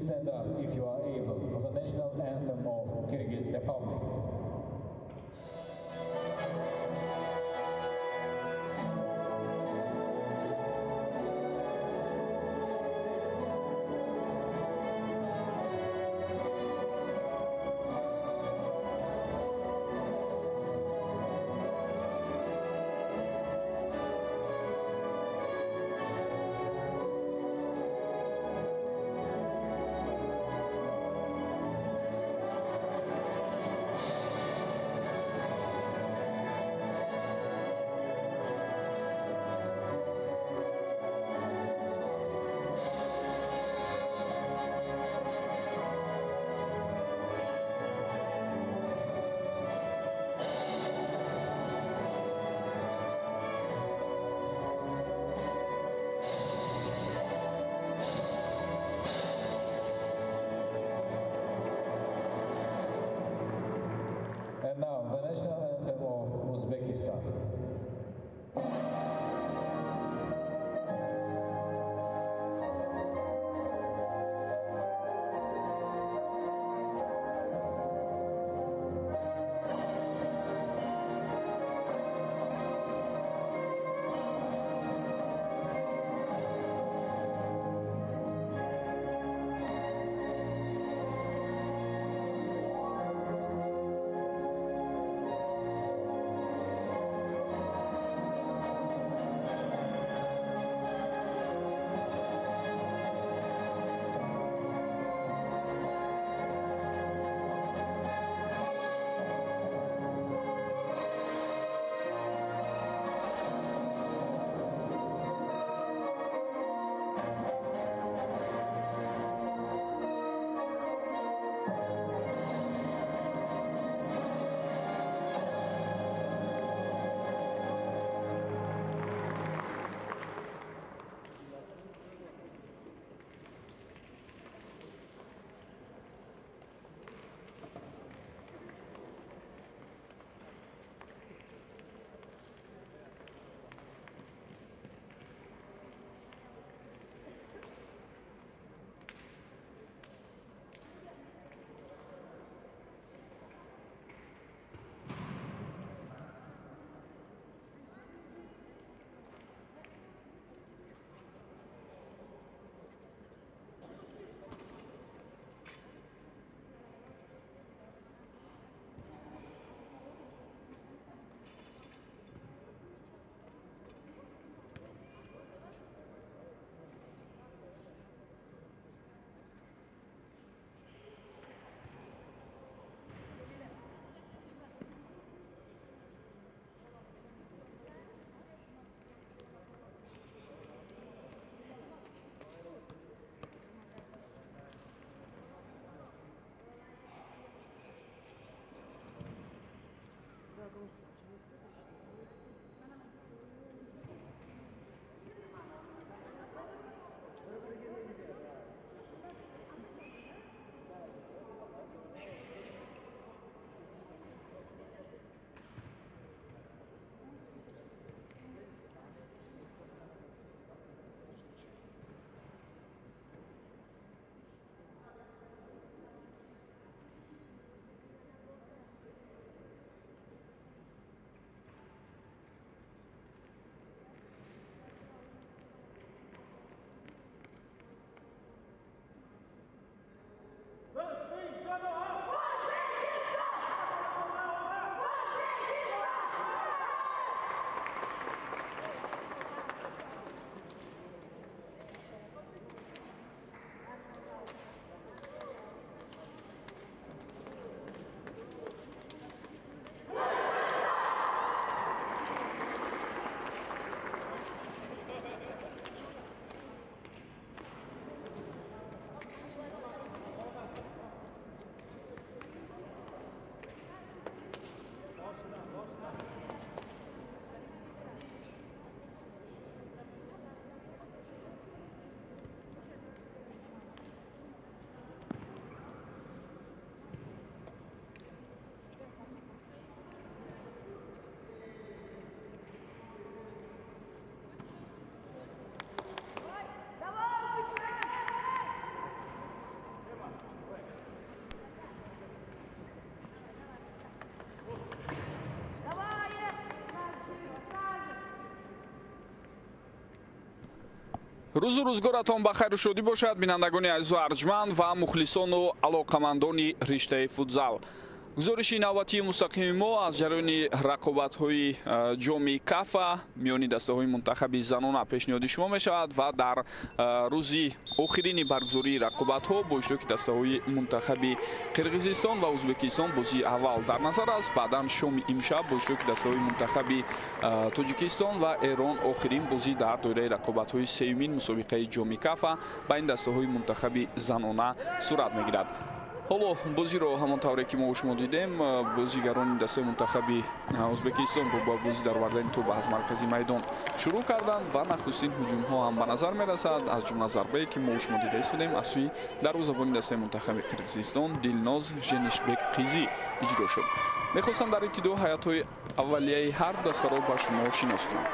Please stand up if you are able for the national anthem of Kyrgyz Republic. And now, the national anthem of Uzbekistan. Рӯзу рӯзгоратон ба хайру шодӣ бошад, бинандагони азизу арҷманд ва мухлисону алоқамандони риштаи футзал. Гузориши навбатии мустақими мо аз ҷараёни рақобатҳои ҷоми Кафа миёни дастаҳои мунтахаби занона пешниҳоди шумо мешавад ва дар рӯзи охирини баргузории рақобатҳо бо иштироки дастаҳои мунтахаби Қирғизистон ва Ӯзбекистон бозии аввал дар назар аст. Баъдан шоми имшаб бо иштироки дастаҳои мунтахаби Тоҷикистон ва Эрон охирин бозӣ дар доираи рақобатҳои сеюмин мусобиқаи ҷоми Кафа байни дастаҳои мунтахаби занона сурат мегирад. Ҳоло бозиро ҳамон тавре ки мо шумо дидем, бозигарони дастаи мунтахаби Ӯзбекистон бо бозӣ даровардани тӯб аз маркази майдон шурӯъ карданд ва нахустин ҳуҷумҳо ҳам ба назар мерасад, аз ҷумла зарбае ки мо шумо дида истодем аз сӯи дарвозабони дастаи мунтахаби Қирғизистон Дилноз Женишбек Қизӣ иҷро шуд. Мехостам дар ибтидо ҳаятҳои аввалияи ҳар дастаро ба шумо шинос кунам.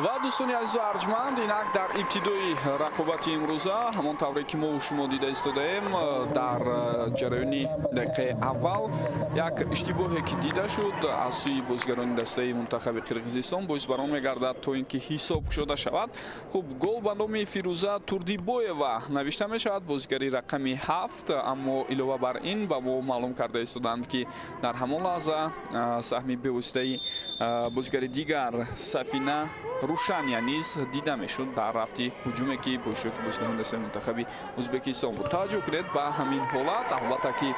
Ва дӯстони азизу арҷманд, инак дар ибтидои рақобати имрӯза ҳамон тавре ки мо шумо дида истодаем, дар ҷараёни дақиқаи аввал як иштибоҳе ки дида шуд аз сӯи бозигарони дастаи мунтахаби Қирғизистон боис бар он мегардад то ин ки ҳисоб кушода шавад. Хуб, гол ба номи Фирӯза Турдибоева навишта мешавад, бозигари рақами 7. Аммо илова бар ин ба мо маълум карда истоданд, ки дар ҳамон лаҳза саҳми бевоситаи бозигари дигар Сафина Рушания низ дида мешуд дар рафти ҳуҷуме ки бо иштироки бозигарони дастаи мунтахаби Ӯзбекистон буд. Таваҷҷӯҳ кунед ба ҳамин ҳолат. Албатта ки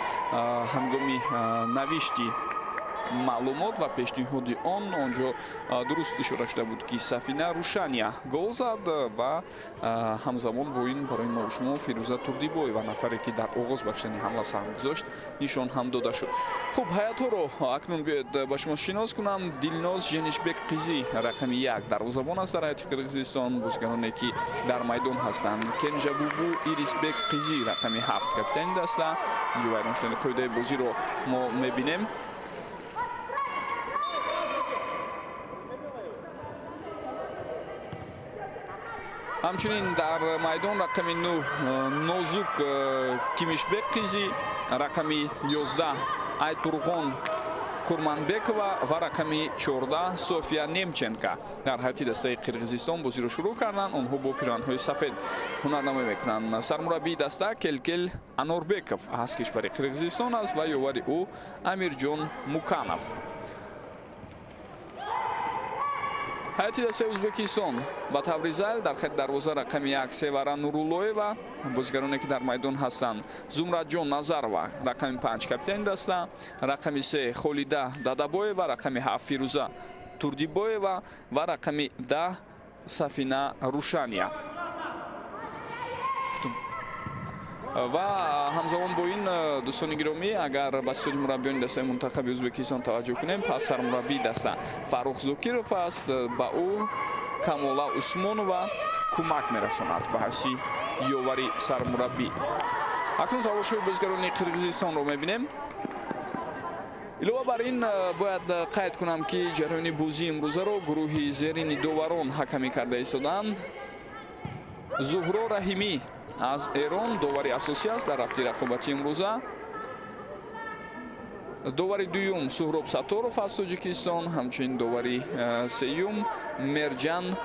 ҳангоми навишти маълумот ва пешниҳоди он онҷо дуруст ишора шуда буд, ки Сафина Рушания гол зад ва ҳамзамон бо ин барои мо шумо Фирӯза Турдибоева, нафаре ки дар оғоз бахшидани ҳамла саҳм гузошт, нишон ҳам дода шуд. Хуб, ҳаятҳоро акнун биёед ба шумо шинос кунам. Дилноз Женишбек Қизӣ рақами 1 дарвозабон аст дар ҳайати Қирғизистон. Бозигароне ки дар майдон ҳастанд: Кенжабубу Ирисбек Қизӣ рақами 7 капитани даста. Инҷо вайрон шудани қоидаи бозиро мо мебинем. Ҳамчунин дар майдон рақами 9 Нозук Кимишбек Қизӣ, рақами 11 Айтурғон Курманбекова ва рақами 14 София Немченко дар ҳайати дастаи Қирғизистон бозиро шурӯъ карданд. Онҳо бо пиранҳои сафед ҳунарнамоӣ мекунанд. Сармураббии даста Келкел Анорбеков аз кишвари Қирғизистон аст ва ёвари ӯ Амирҷон Муканов. Ҳайати дастаи Ӯзбекистон ба таври зайл дар хати дарвоза рақами 1 Севара Нуруллоева, бозигароне ки дар майдон ҳастанд: Зумраджон Назарова рақами 5 капитани даста, рақами 3 Холида Дадабоева, рақами 7 Фирӯза Турдибоева ва рақами 10 Сафина Рушания. Ва ҳамзамон бо ин, дӯстони гиромӣ, агар ба ситоди мураббиёни дастаи мунтахаби Ӯзбекистон таваҷҷӯҳ кунем, пас сармураббии даста Фаррух Зокиров аст. Ба ӯ Камола Усмонова кӯмак мерасонад ба ҳайси ёвари сармураббӣ. Акнун тамошои бозигарони Қирғизистонро мебинем. Илова бар ин бояд қайд кунам, ки ҷараёни бозии имрӯзаро гурӯҳи зерини доварон ҳакамӣ карда истоданд. Зуҳро Раҳимӣ аз Эрон довари асосӣ аст дар рафти рақобати имрӯза. Довари дуюм Суҳроб Сатторов аз Тоҷикистон, ҳамчунин довари сеюм Мерҷан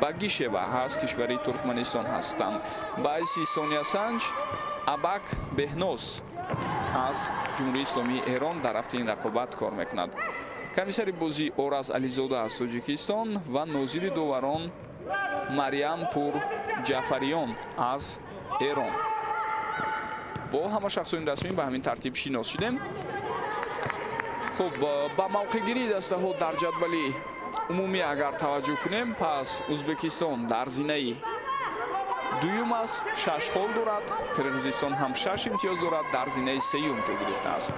Багишева аз кишвари Туркманистон ҳастанд. Ба ҳайси сониясанҷ Абак Беҳноз аз Ҷумҳурии Исломии Эрон дар рафти ин рақобат кор мекунад. Комиссари бозӣ Ораз Ализода аз Тоҷикистон ва нозири доварон Мариям Пур Ҷаъфариён аз Эрон. Бо ҳама шахсони расмӣ ба ҳамин тартиб шинос шудем. Хуб, ба мавқеъгирии дастаҳо дар ҷадвали умумӣ агар таваҷҷӯҳ кунем, пас Ӯзбекистон дар зинаи дуюм аст, 6 хол дорад. Қирғизистон ҳам 6 имтиёз дорад, дар зинаи сеюм ҷой гирифтааст.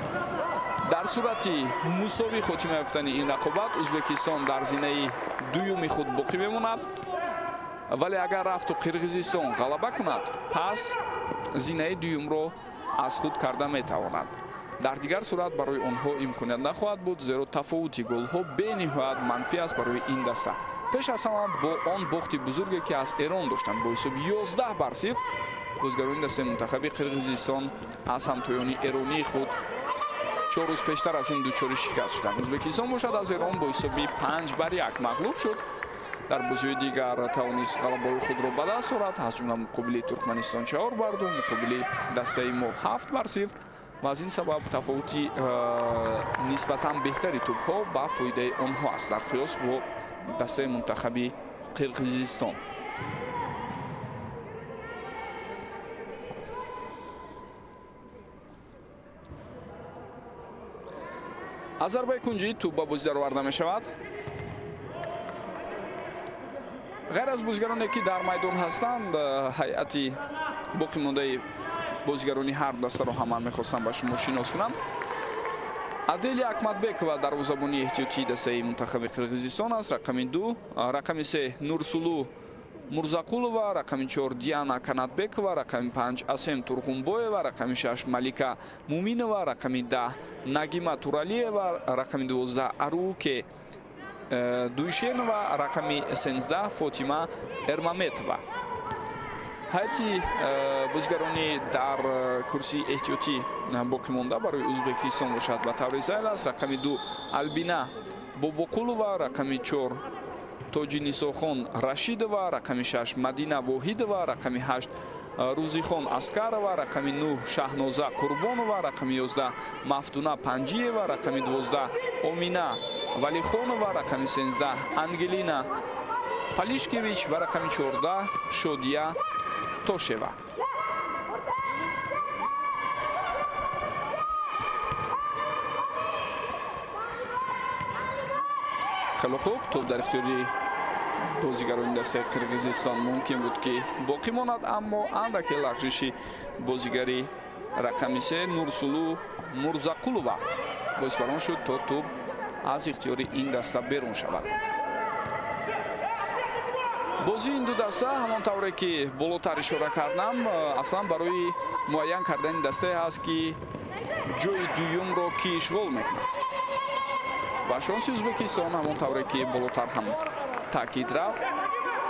Дар сурати мусовӣ хотима ёфтани ин рақобат, Ӯзбекистон дар зинаи дуюми худ боқӣ мемонад. Вале агар рафту Қирғизистон ғалаба кунад, пас зинаи дуюмро аз худ карда метавонад. Дар дигар сурат барои онҳо имконият нахоҳад буд, зеро тафовути голҳо бениҳоят манфӣ аст барои ин даста. Пеш аз ҳама бо он бохти бузурге, ки аз Эрон доштанд бо ҳисоби 11-0, бозигарони дастаи мунтахаби Қирғизистон аз ҳамтоёни эронии худ 4 рӯз пештар аз ин дучори шикаст шуданд. Ӯзбекистон бошад аз Эрон бо ҳисоби 5-1 мағлуб шуд. Дар бозиҳои дигар тавонист ғалабаҳои худро ба даст орад, аз ҷумла муқобили Туркманистон 4-2, муқобили дастаи мо 7-0 ва аз ин сабаб тафовути нисбатан беҳтари тӯбҳо ба фоидаи онҳо аст дар қиёс бо дастаи мунтахаби Қирғизистон. Аз зарбаи кунҷӣ тӯб ба бозӣ дароварда мешавад. Ғайр аз бозигароне, ки дар майдон ҳастанд, ҳайати боқимондаи бозигарони ҳар дастаро ҳам ман мехостам ба шумо шинос кунам. Аделия Акмадбекова дарвозабони эҳтиётии дастаи мунтахаби Қирғизистон аст, рақами 2, рақами 3 Нурсулу Мурзақулова, рақами 4 Диана Канатбекова, рақами 5 Асем Турғунбоева, рақами 6 Малика Муминова, рақами 10 Нагима Туралиева, рақами 12 Аруке Дуйшенова, рақами 13 Фотима Эрмаметова. Ҳайати бозигарони дар курсии эҳтиётӣ боқӣ монда барои Ӯзбекистон бошад ба таври зайл аст. Рақами 2 Албина Бобоқулова, рақами 4 Тоҷинисохон Рашидова, рақами 6 Мадина Воҳидова, рақами 8 Рӯзихон Аскарова, рақами 9 Шаҳноза Қурбонова, рақами 11 Мафтуна Панҷиева, рақами 12 Омина Валихонова, рақами 13 Ангелина Палишкевич ва рақами 14 Шодия Тошева. Хеле хуб, тӯб дар ихтиёри бозигарони дастаи Қирғизистон мумкин буд, ки боқӣ монад, аммо андаке лағжиши бозигари рақами 3 Нурсулу Мурзақулова боис бар он шуд, то тӯб аз ихтиёри ин даста берун шавад. Бозии ин ду даста ҳамон тавре ки болотар ишора кардам, аслан барои муайян кардани дастае ҳаст, ки ҷои дуюмро ки ишғол мекунад. Ва шонси Ӯзбекистон ҳамон тавре ки болотар ҳам таъкид рафт,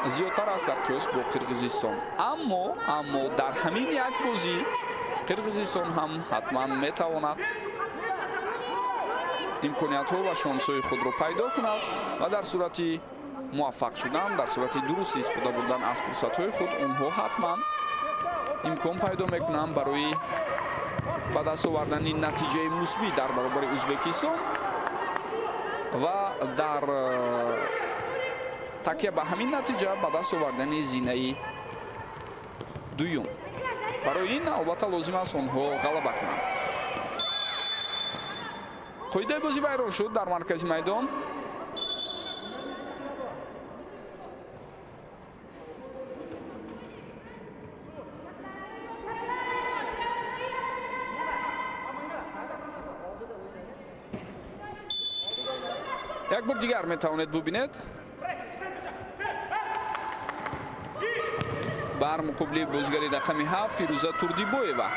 зиёдтар аст дар қиёс бо Қирғизистон. Аммо дар ҳамин як бозӣ Қирғизистон ҳам ҳатман метавонад имкониятҳо ва шонсҳои худро пайдо кунад ва дар сурати муваффақ шудан, дар сурати дуруст истифода бурдан аз фурсатҳои худ, онҳо ҳатман имкон пайдо мекунанд барои ба даст овардани натиҷаи мусбӣ дар баробари Ӯзбекистон ва дар такя ба ҳамин натиҷа ба даст овардани зинаи дуюм. Барои ин албатта лозим аст онҳо ғалаба кунанд. Қоидаи бозӣ вайрон шуд дар маркази майдон. Як бор дигар метавонед бубинед. Бар муқобили бозигари рақами 7 Фирӯза Турдибоева.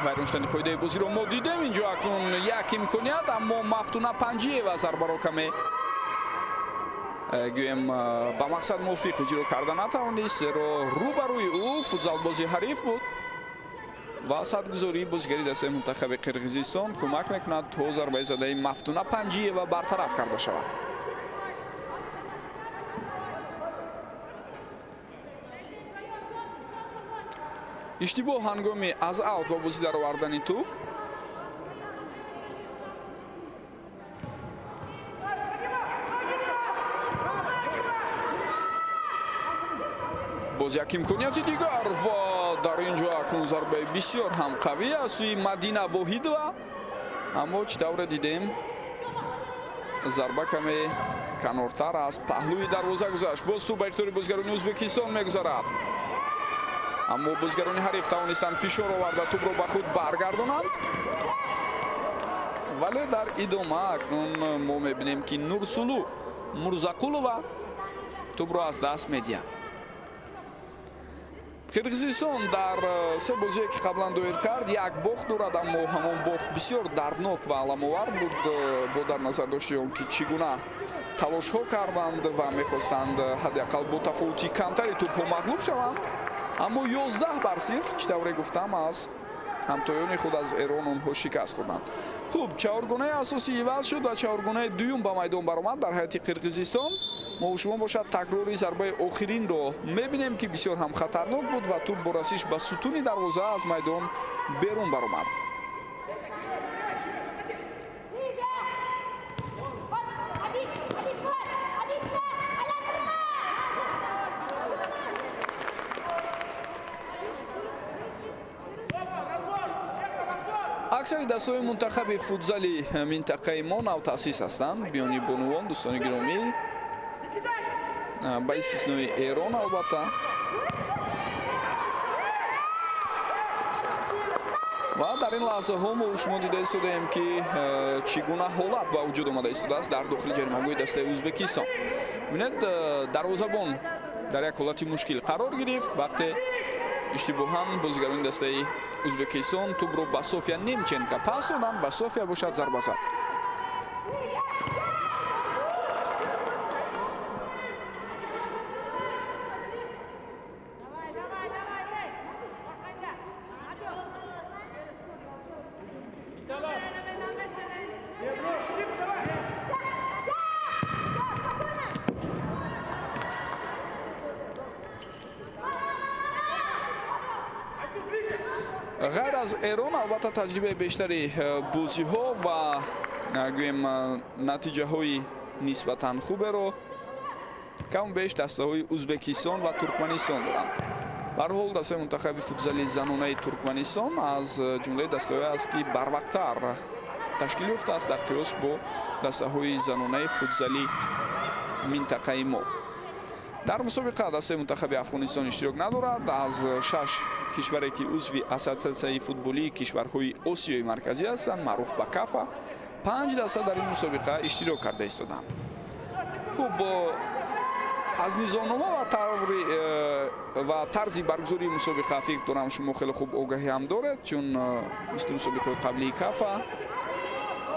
Вайрон шудани қоидаи бозиро мо дидем. Инҷо акнун як имконият, аммо Мафтуна Панҷиева зарбаро каме гӯем ба мақсад мувофиқ иҷро карда натавонист, зеро рӯбарӯи ӯ футзалбози ҳариф буд ва садгузории бозигари дастаи мунтахаби Қирғизистон кӯмак мекунад, то зарбаи задаи Мафтуна Панҷиева бартараф карда шавад. Иштибоҳ ҳангоми аз аут ба бозӣ даровардани тӯб. Боз як имконияти дигар ва дар ин ҷо акнун зарбаи бисёр ҳам қавӣ аз сӯи Мадина Воҳидова, аммо чӣ тавре дидем, зарба каме канортар аз паҳлӯи дарвоза гузашт. Боз тӯб ба ихтиёри бозигарони Ӯзбекистон мегузарад, аммо бозигарони ҳариф тавонистанд фишор оварда тӯбро ба худ баргардонанд. Вале дар идома акнун мо мебинем, ки Нурсулу Мурзақулова тӯбро аз даст медиҳад. Қирғизистон дар се бозие ки қаблан доир кард як бохт дорад, аммо ҳамон бохт бисёр дарднок ва аламовар буд бо дар назар дошти он ки чӣ гуна талошҳо карданд ва мехостанд ҳадди ақал бо тафовути камтари тӯбҳо мағлуб шаванд, аммо 11-0 чӣ тавре гуфтам аз ҳамтоёни худ аз Эрон онҳо шикаст хӯрданд. Хуб, чаҳоргунаи асосӣ иваз шуд ва чаҳоргунаи дуюм ба майдон баромад дар ҳайати Қирғизистон. Мо шумо бошад такрори зарбаи охиринро мебинем ки бисёр ҳам хатарнок буд ва тӯб бо расиш ба сутуни дарвоза аз майдон берун баромад. Аксари дастаҳои мунтахаби футзали минтақаи мо навтаъсис ҳастанд. Биёни бонувон, дӯстони гиромӣ, ба истиснои Эрон албатта. Ва дар ин лаҳзаҳо мо шумо дида истодаем ки чӣ гуна ҳолат ба вуҷуд омада истодааст дар дохили ҷаримагоҳи дастаи Ӯзбекистон. Бинед, дарвозабон дар як ҳолати мушкил қарор гирифт вақте иштибоҳан бозигарони дастаи Ӯзбекистон тӯбро ба София Немченко пас доданд ва София бошад зарба зад. Ғайр аз Эрон албатта таҷрибаи бештари бозиҳо ва гӯем натиҷаҳои нисбатан хуберо кам беш дастаҳои Ӯзбекистон ва Туркманистон доранд. Ба ҳар ҳол дастаи мунтахаби футзали занонаи Туркманистон аз ҷумлаи дастаҳое аст ки барвақттар ташкил ёфтааст дар қиёс бо дастаҳои занонаи футзали минтақаи мо. Дар мусобиқа дастаи мунтахаби Афғонистон иштирок надорад. Аз 6 кишваре ки узви ассотсиатсияи футболии кишварҳои Осиёи Марказӣ ҳастанд, маъруф ба КАФА, 5 даста дар ин мусобиқа иштирок карда истоданд. Хуб, аз низомнома ва тарзи баргузории мусобиқа фикр дорам шумо хеле хуб огаҳӣ ҳам доред, чун мисли мусобиқаи қаблии КАФА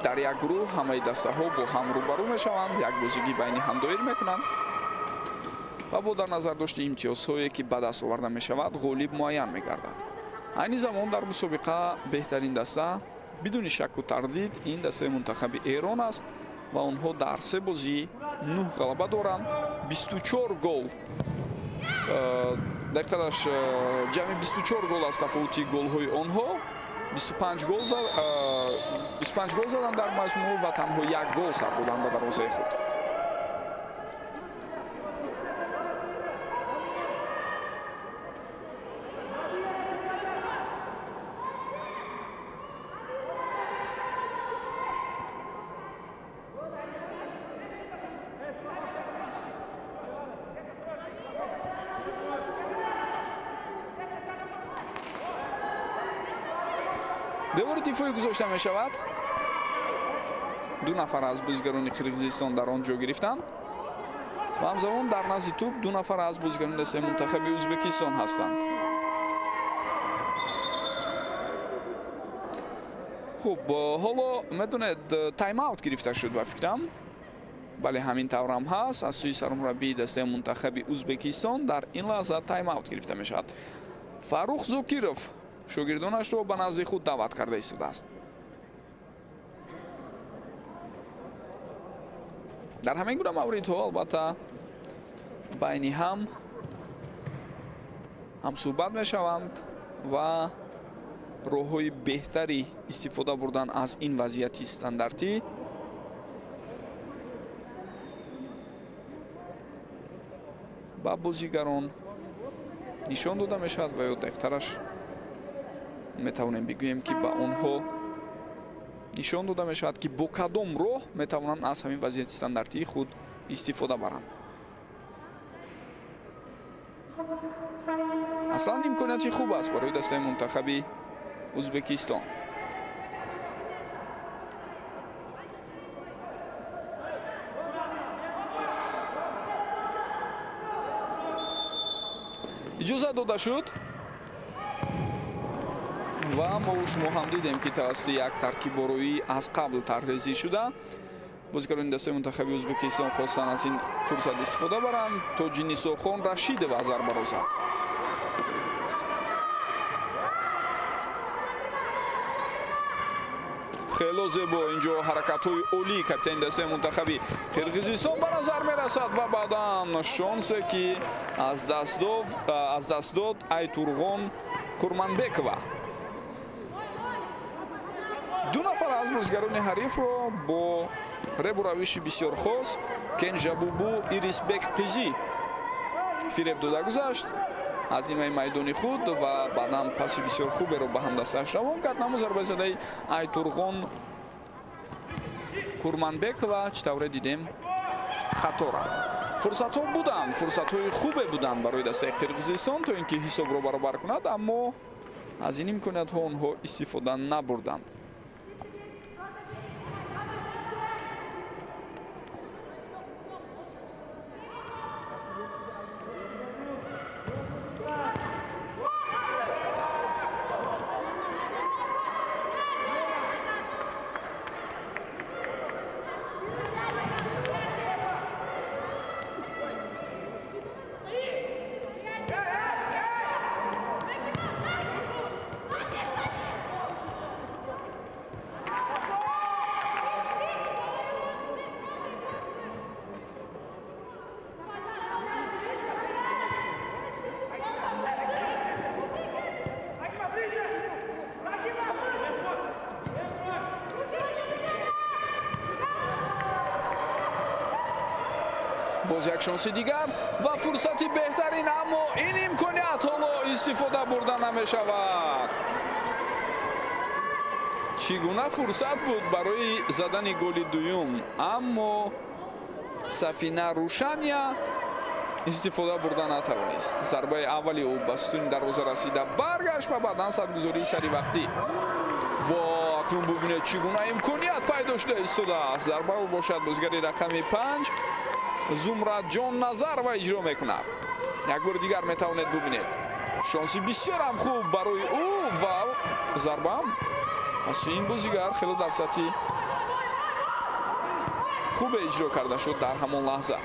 дар як гурӯҳ ҳамаи дастаҳо бо ҳам рӯбарӯ мешаванд, як бозигӣ байни ҳам доир мекунанд ва бо дар назар дошти имтиёзҳое ки ба даст оварда мешавад ғолиб муайян мегардад. Айни замон дар мусобиқа беҳтарин даста бидуни шакку тардид ин дастаи мунтахаби Эрон аст ва онҳо дар се бозӣ 9 ғалаба доранд, 24 гол, дақиқтараш ҷамъи 24 гол аст тафовути голҳои онҳо, 25 гол заданд дар маҷмӯъ ва танҳо як гол сар доданд ба дарвозаи худ. Девори дифоӣ гузошта мешавад. Ду нафар аз бозигарони Қирғизистон дар он ҷо гирифтанд ва ҳамзамон дар назди тӯб ду нафар аз бозигарони дастаи мунтахаби Ӯзбекистон ҳастанд. Хуб, ҳоло медонед тайм-аут гирифта шуд ба фикрам. Бале, ҳамин таврам ҳаст. Аз сӯи сармураббии дастаи мунтахаби Ӯзбекистон дар ин лаҳза тайм-аут гирифта мешавад. Фаррух Зокиров шогирдонашро ба назди худ даъват карда истодааст. Дар ҳамин гуна мавридҳо албатта байни ҳам ҳамсӯҳбат мешаванд ва роҳҳои беҳтари истифода бурдан аз ин вазъияти стандартӣ ба бозигарон нишон дода мешавад ва ё дақиқтараш метавонем бигӯем ки ба онҳо нишон дода мешавад ки бо кадом роҳ метавонанд аз ҳамин вазъияти стандартии худ истифода баранд. Аслан имконияти хуб аст барои дастаи мунтахаби Ӯзбекистон. Иҷозат дода шуд ва мо шумо ҳам дидем, ки тавассути як таркибороӣ аз қабл тарҳрезӣ шуда бозигарони дастаи мунтахаби Ӯзбекистон хостанд аз ин фурсат истифода баранд. Тоҷинисохон Рашидова зарбаро зад. Хело зебо инҷо ҳаракатҳои олии капитани дастаи мунтахаби Қирғизистон ба назар мерасад ва баъдан шонсе, ки аз даст дод Айтурғон Курманбекова. Ду нафар аз бозигарони ҳарифро бо ребу равиши бисёр хос Кенжабубу Ирисбек Қизӣ фиреб дода гузашт аз нимаи майдони худ ва баъдан паси бисёр хуберо ба ҳамдастааш равон кард. Аммо зарбаи задаи Айтурғон Курманбекова, чӣ тавре дидем, хато рафт. Фурсатҳо буданд, фурсатҳои хубе буданд барои дастаи Қирғизистон то ин ки ҳисобро баробар кунад, аммо аз ин имкониятҳо онҳо истифода набурданд. Боз як шонси дигар ва фурсати беҳтарин, аммо ин имконият ҳоло истифода бурда намешавад. Чӣ гуна фурсат буд барои задани голи дуюм, аммо Сафина Рушания истифода бурда натавонист. Зарбаи аввали ӯ ба сутуни дарвоза расида баргашт ва баъдан садгузории саривақтӣ. Ва акнун бубинед, чӣ гуна имконият пайдо шуда истодааст. Зарбаро бошад бозигари рақами 5 Зумраджон Назарова иҷро мекунад. Як бори дигар метавонед бубинед. Шонси бисёрам хуб барои ӯ ва зарбаам аз сӯи ин бозигар хело дар сатҳи хубе иҷро карда шуд дар ҳамон лаҳза.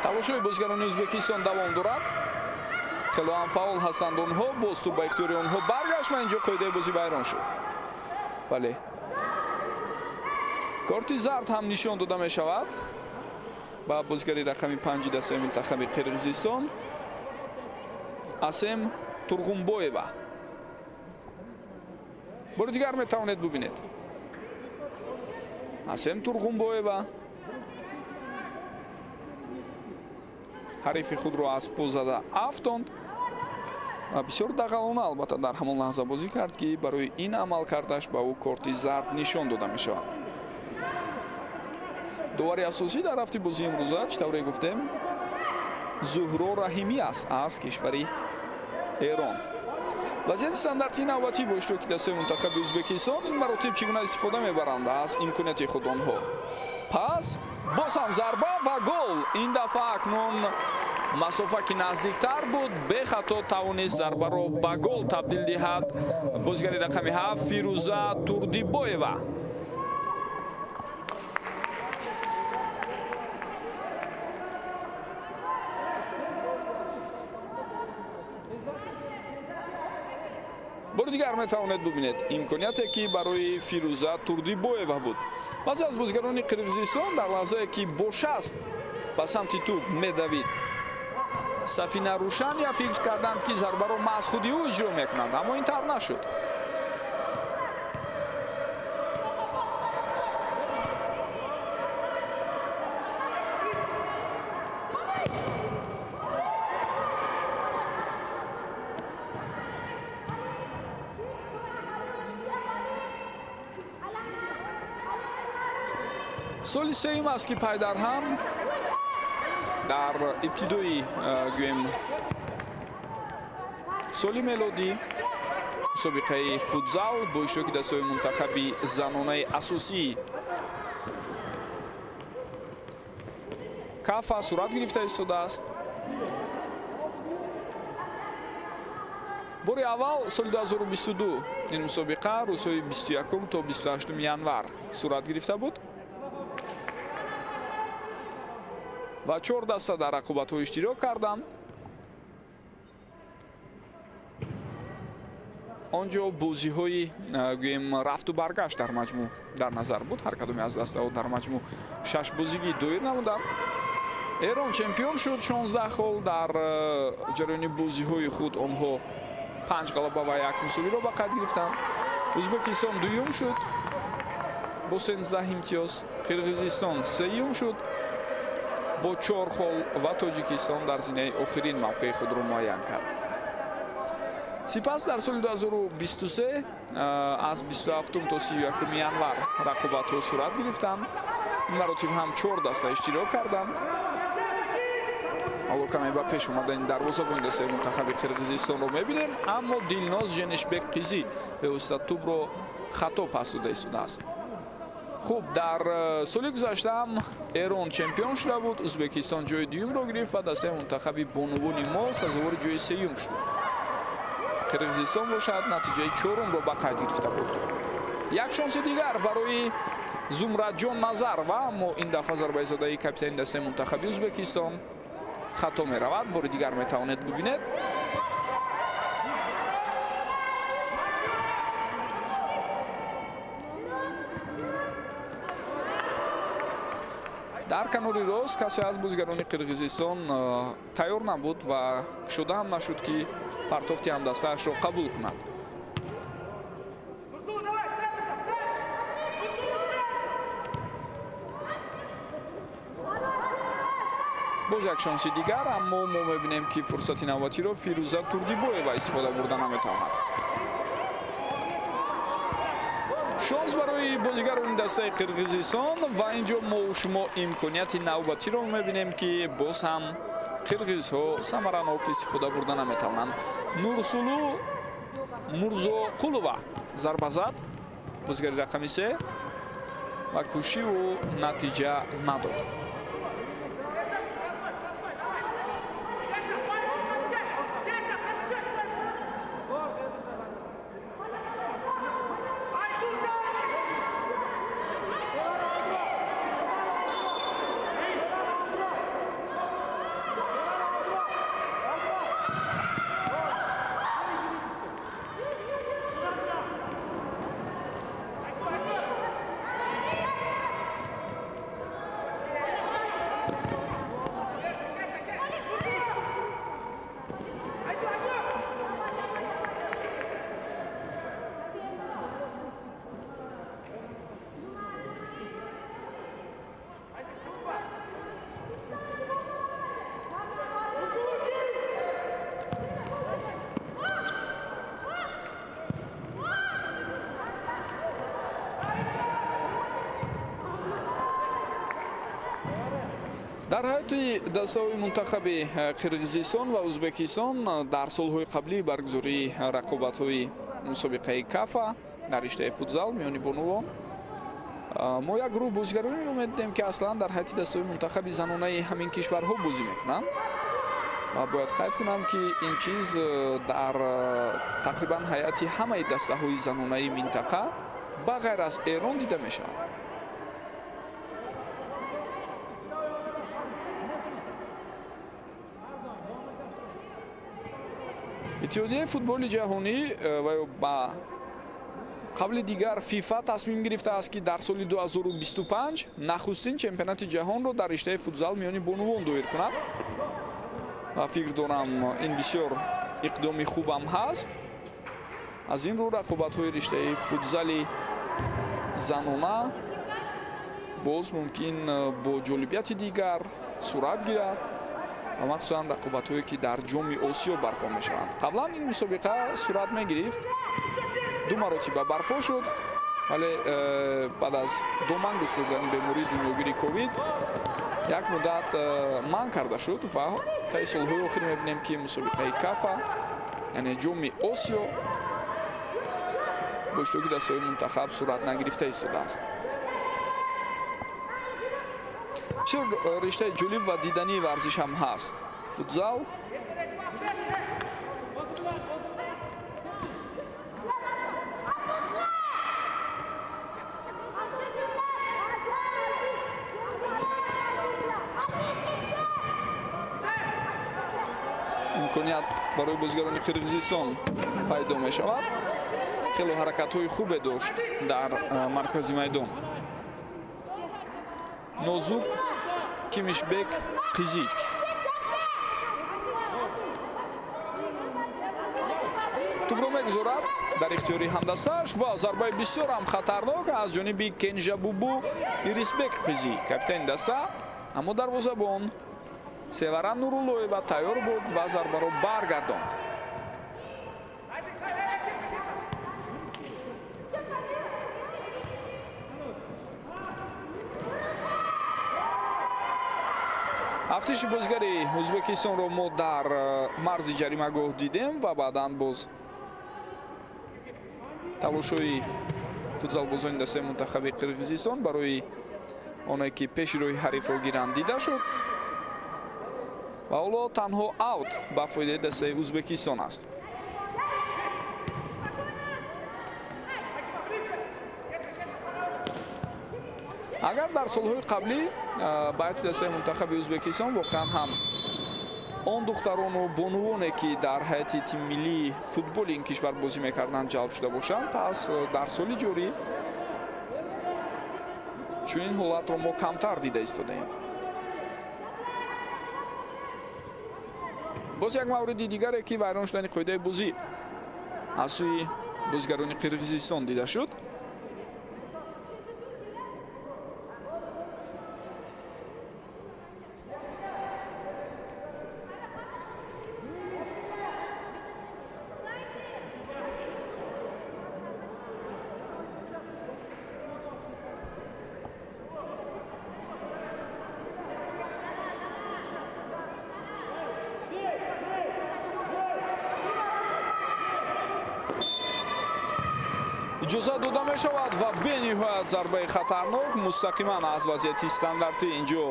Талошҳои бозигарони Ӯзбекистон давом дорад. Хело ҳам фаъол ҳастанд онҳо. Боз тӯб ба ихтиёри онҳо баргашт ва инҷо қоидаи бозӣ вайрон шуд. Бале, корти зард ҳам нишон дода мешавад ба бозигари рақами 5 дастаи мунтахаби Қирғизистон Асем Турғунбоева. Бори дигар метавонед бубинед. Асем Турғунбоева ҳарифи худро аз по зада афтонд ва бисёр дағалона албатта дар ҳамон лаҳза бозӣ кард, ки барои ин амал кардаш ба ӯ корти зард нишон дода мешавад. Довари асосӣ дар рафти бозии имрӯза, чӣ тавре гуфтем, Зуҳро Раҳимӣ аст аз кишвари Эрон. Вазъияти стандартии навбатӣ бо иштироки дастаи мунтахаби Ӯзбекистон ин маротиб чӣ гуна истифода мебаранд аз имконияти худ онҳо. Пас боз ҳам зарба ва гол. Ин дафъа акнун масофа ки наздиктар буд, бехато тавонист зарбаро ба гол табдил диҳад бозигари рақами 7 Фирӯза Турдибоева. Бори дигар метавонед бубинед имконияте, ки барои Фирӯза Турдибоева буд. Баъзе аз бозигарони Қирғизистон дар лаҳзае, ки бо шаст ба самти тӯб медавид, Сафина Рушания фикр карданд, ки зарбаро маҳз худи ӯ иҷро мекунанд, аммо ин тавр нашуд. Соли сеюм аст, ки пайдарҳам дар ибтидои гӯем соли мелодӣ Мусобиқаи футзал бо иштироки дастаҳои мунтахаби занонаи асосии Кафа сурат гирифта истодааст. Бори аввал соли 2022 ин мусобиқа рӯзҳои 21 то 28 январ сурат гирифта буд ва 4 даста дар рақобатҳо иштирок карданд. Он ҷо бозиҳои гӯем рафту баргашт дар маҷмӯъ дар назар буд. Ҳар кадоме аз дастаҳо дар маҷмӯъ 6 бозигӣ доир намуданд. Эрон чемпион шуд 16 хол. Дар ҷараёни бозиҳои худ онҳо 5 ғалаба ва 1 мусовиро ба қайд гирифтанд. Ӯзбекистон дуюм шуд бо 13 имтиёз, Қирғизистон сеюм шуд бо 4 хол ва Тоҷикистон дар зинаи охирин мавқеи худро муайян кард. Сипас дар соли 2023 аз 27 то 31 январ рақобатҳо сурат гирифтанд. Ин маротиб ҳам 4 даста иштирок карданд. Ҳоло каме ба пеш омадани дарвозабони дастаи мунтахаби Қирғизистонро мебинем, аммо Дилноз Женишбек Қизӣ бевосита тӯбро хато пас дода истодааст. Хуб, дар соли гузашта ҳам Эрон чемпион шуда буд, Ӯзбекистон ҷои дуюмро гирифт ва дастаи мунтахаби бонувони мо сазовори ҷои сеюм шуд. Қирғизистон бошад натиҷаи чорумро ба қайд гирифта буд. Як шонси дигар барои Зумраджон Назар ва аммо ин дафъа зарбаи задаи капитани дастаи мунтахаби Ӯзбекистон хато меравад. Бори дигар метавонед бибинед. Дар канори рост касе аз бозигарони Қирғизистон тайёр набуд ва кушода ҳам нашуд, ки партофти ҳамдастаашро қабул кунад. Боз як шонси дигар, аммо мо мебинем, ки фурсати навбатиро Фирӯза Турдибоева истифода бурда наметавонад. Шонс барои бозигарони дастаи Қирғизистон ва ин ҷо мо шумо имконияти навбатиро мебинем, ки боз ҳам қирғизҳо самаранок истифода бурда наметавонанд. Нурсулу Мурзоқулова зарба зад, бозигари рақами 3, ва кӯшиву натиҷа надод. Дар ҳайати дастаҳои мунтахаби Қирғизистон ва Ӯзбекистон дар солҳои қаблии баргузории рақобатҳои мусобиқаи Кафа дар риштаи футзал миёни бонувон мо як гурӯҳ бозигаронеро медидем, ки аслан дар ҳайати дастаҳои мунтахаби занонаи ҳамин кишварҳо бозӣ мекунанд. Ва бояд қайд кунам, ки ин чиз дар тақрибан ҳайати ҳамаи дастаҳои занонаи минтақа ба ғайр аз Эрон дида мешавад. Иттиҳодияи футболи ҷаҳонӣ ва ё ба қавли дигар ФИФА тасмим гирифтааст, ки дар соли 2025 нахустин чемпионати ҷаҳонро дар риштаи футзал миёни бонувон доир кунад. Ва фикр дорам, ин бисёр иқдоми хубам ҳаст. Аз ин рӯ рақобатҳои риштаи футзали занона боз мумкин бо ҷолибияти дигар сурат гирад ва махсусан рақобатҳое, ки дар ҷоми Осиё барпо мешаванд. Қаблан ин мусобиқа сурат мегирифт, ду маротиба барпо шуд, вале баъд аз доман густурдани бемории дунёгири ковид як муддат манъ карда шуд ва таи солҳои охир мебинем, ки мусобиқаи Кафа, яъне ҷоми Осиё, бо иштироки дастаҳои мунтахаб сурат нагирифта истодааст. Бисёр риштаи ҷолиб ва дидании варзиш ҳам ҳаст футзал. Имконият барои бозигарони Қирғизистон пайдо мешавад. Хело ҳаракатҳои хубе дошт дар маркази майдон. Нозук Кимишбек Қизӣ. Тӯбро мегузорад дар ихтиёри ҳамдастааш ва зарбаи бисёр ҳам хатарнок аз ҷониби Кенжабубу Ирисбек Қизӣ, капитани даста, аммо дарвозабон Севара Нуруллоева тайёр буд ва зарбаро баргардонд. Афтиши бозигари Ӯзбекистонро мо дар марзи ҷаримагоҳ дидем ва баъдан боз талошҳои футзалбозони дастаи мунтахаби Қирғизистон барои оне ки пеши роҳи ҳарифро гиранд дида шуд. Ва ҳоло танҳо аут ба фоидаи дастаи Ӯзбекистон аст. Агар дар солҳои қаблӣ ба ҳайати дастаи мунтахаби Ӯзбекистон воқеан ҳам он духтарону бонувоне ки дар ҳайати тими миллии футболи ин кишвар бозӣ мекарданд ҷалб шуда бошанд, пас дар соли ҷорӣ чунин ҳолатро мо камтар дида истодаем. Боз як мавриди дигаре ки вайрон шудани қоидаи бозӣ аз сӯи бозигарони Қирғизистон дида шуд. Иҷозат дода мешавад ва бениҳоят зарбаи хатарнок мустақиман аз вазъияти стандартӣ инҷо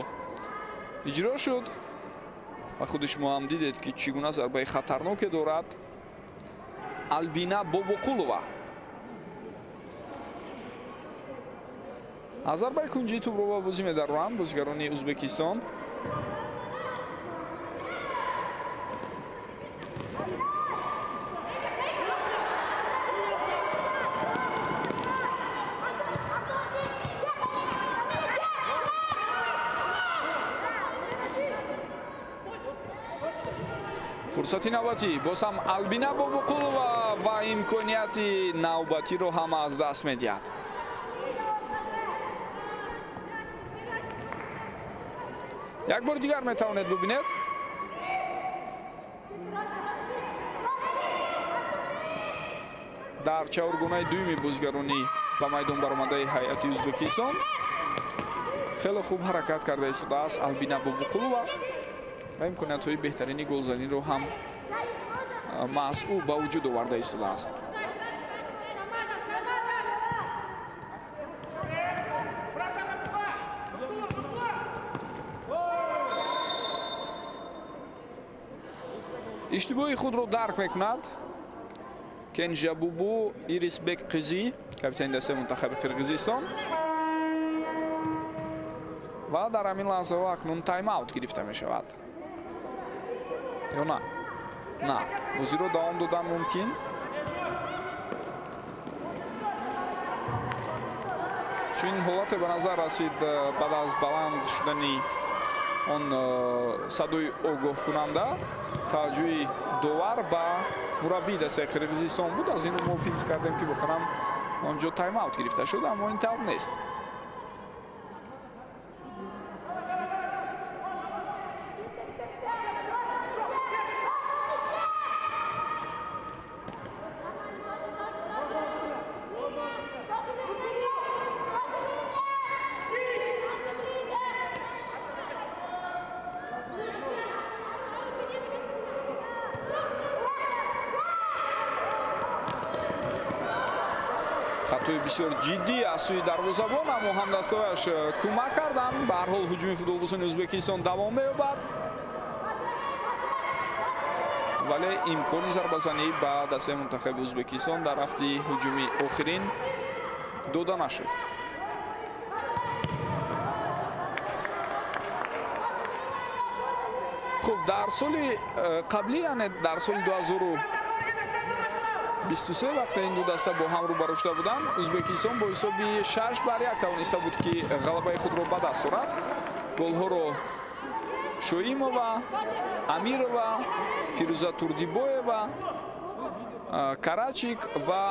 иҷро шуд ва худи шумо ҳам дидед ки чӣ гуна зарбаи хатарноке дорад Албина Бобоқулова. Аз зарбаи кунҷии тӯбро ба бозӣ медароранд бозигарони Ӯзбекистон. Фурсати навбатӣ боз ҳам Албина Бобоқулова ва имконияти навбатиро ҳам аз даст медиҳад. Як бор дигар метавонед бубинед. Дар чаҳоргунаи дуюми бозигарони ба майдон баромадаи ҳайати Ӯзбекистон хеле хуб ҳаракат карда истодааст Албина Бобоқулова ва имкониятҳои беҳтарини голзаниро ҳам маҳз ӯ ба вуҷуд оварда истодааст. Иштибоҳи худро дарк мекунад Кенжабубу Ирисбек Қизӣ, капитани дастаи мунтахаби Қирғизистон, ва дар ҳамин лаҳзаҳо акнун тайм-аут гирифта мешавад. Ё на? На, бозиро давом додан мумкин. Чунин ҳолате ба назар расид баъд аз баланд шудани он садои огоҳкунанда таваҷҷӯҳи довар ба мураббии дастаи Қирғизистон буд. Аз ин мо фикр кардем ки воқеан он ҷо тайм-аут гирифта шуд, аммо ин тавр нест. Хатои бисёр ҷиддӣ аз сӯи дарвозабон, аммо ҳамдастҳояш кӯмак карданд. Ба ҳар ҳол ҳуҷуми футболбозони Ӯзбекистон давом меёбад, вале имкони зарбазанӣ ба дастаи мунтахаби Ӯзбекистон дар рафти ҳуҷуми охирин дода нашуд. Хуб, дар соли қаблӣ, яъне дар соли 2023 вақте ин ду даста бо ҳам рӯбарӯ шуда буданд, Ӯзбекистон бо ҳисоби 6-1 тавониста буд, ки ғалабаи худро ба даст орад. Голҳоро Шоимова, Амирова, Фирӯза Турдибоева, Карачик ва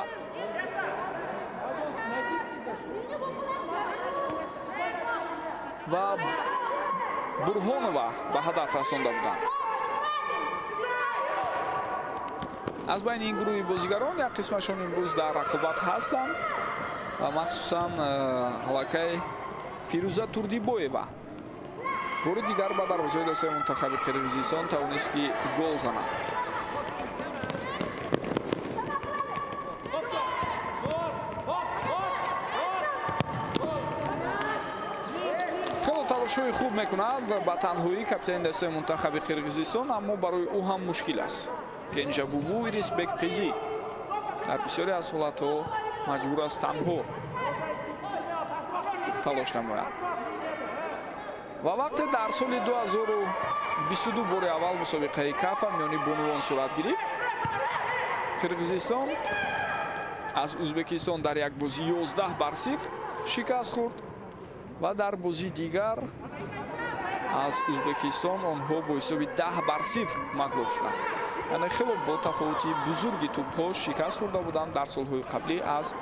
Бурҳонова ба ҳадаф расонда буданд. Аз байни ин гурӯҳи бозигарон як қисмашон имрӯз дар рақобат ҳастанд ва махсусан аллакай Фирӯза Турдибоева бори дигар ба дарвозаи дастаи мунтахаби Қирғизистон тавонист, ки гол занад. Хело талошҳои хуб мекунад ба танҳоӣ капитани дастаи мунтахаби Қирғизистон, аммо барои ӯ ҳам мушкил аст. Кенжабубу Ирисбек Қизӣ дар бисёре аз ҳолатҳо маҷбур аст танҳо талош намояд. Ва вақте дар соли 2022 бори аввал мусобиқаи Кафа миёни бонувон сурат гирифт, Қирғизистон аз Ӯзбекистон дар як бозӣ 11-0 шикаст хӯрд ва дар бозии дигар аз Ӯзбекистон онҳо бо ҳисоби 10-0 мағлуб шуданд. Яъне хело бо тафовути бузурги тӯбҳо шикаст хӯрда буданд дар солҳои қаблӣ аз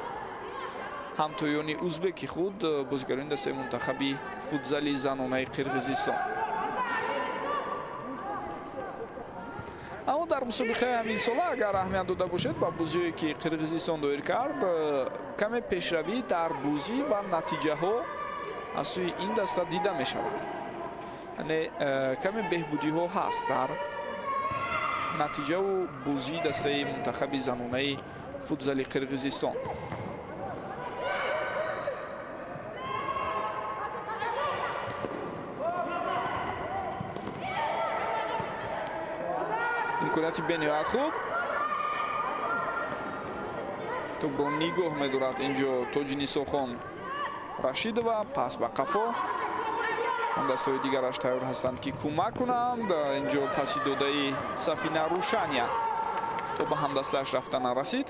ҳамтоёни ӯзбеки худ, бозигарони дастаи мунтахаби футзали занонаи Қирғизистон. Аммо дар мусобиқаи ҳаминсола агар аҳамият дода бошед ба бозиҳое ки Қирғизистон доир кард, каме пешравӣ дар бозӣ ва натиҷаҳо аз сӯи ин даста дида мешавад. Яъне каме беҳбудиҳо ҳаст дар натиҷаву бозии дастаи мунтахаби занонаи футзали Қирғизистон. Имконияти бениҳоят хуб. Тӯбро нигоҳ медорад инҷо Тоҷинисохон Рашидова, пас ба қафо. Он дастаҳои дигараш тайёр ҳастанд, ки кӯмак кунанд. Инҷо паси додаи Сафина Рушания то ба ҳамдастааш рафта нарасид.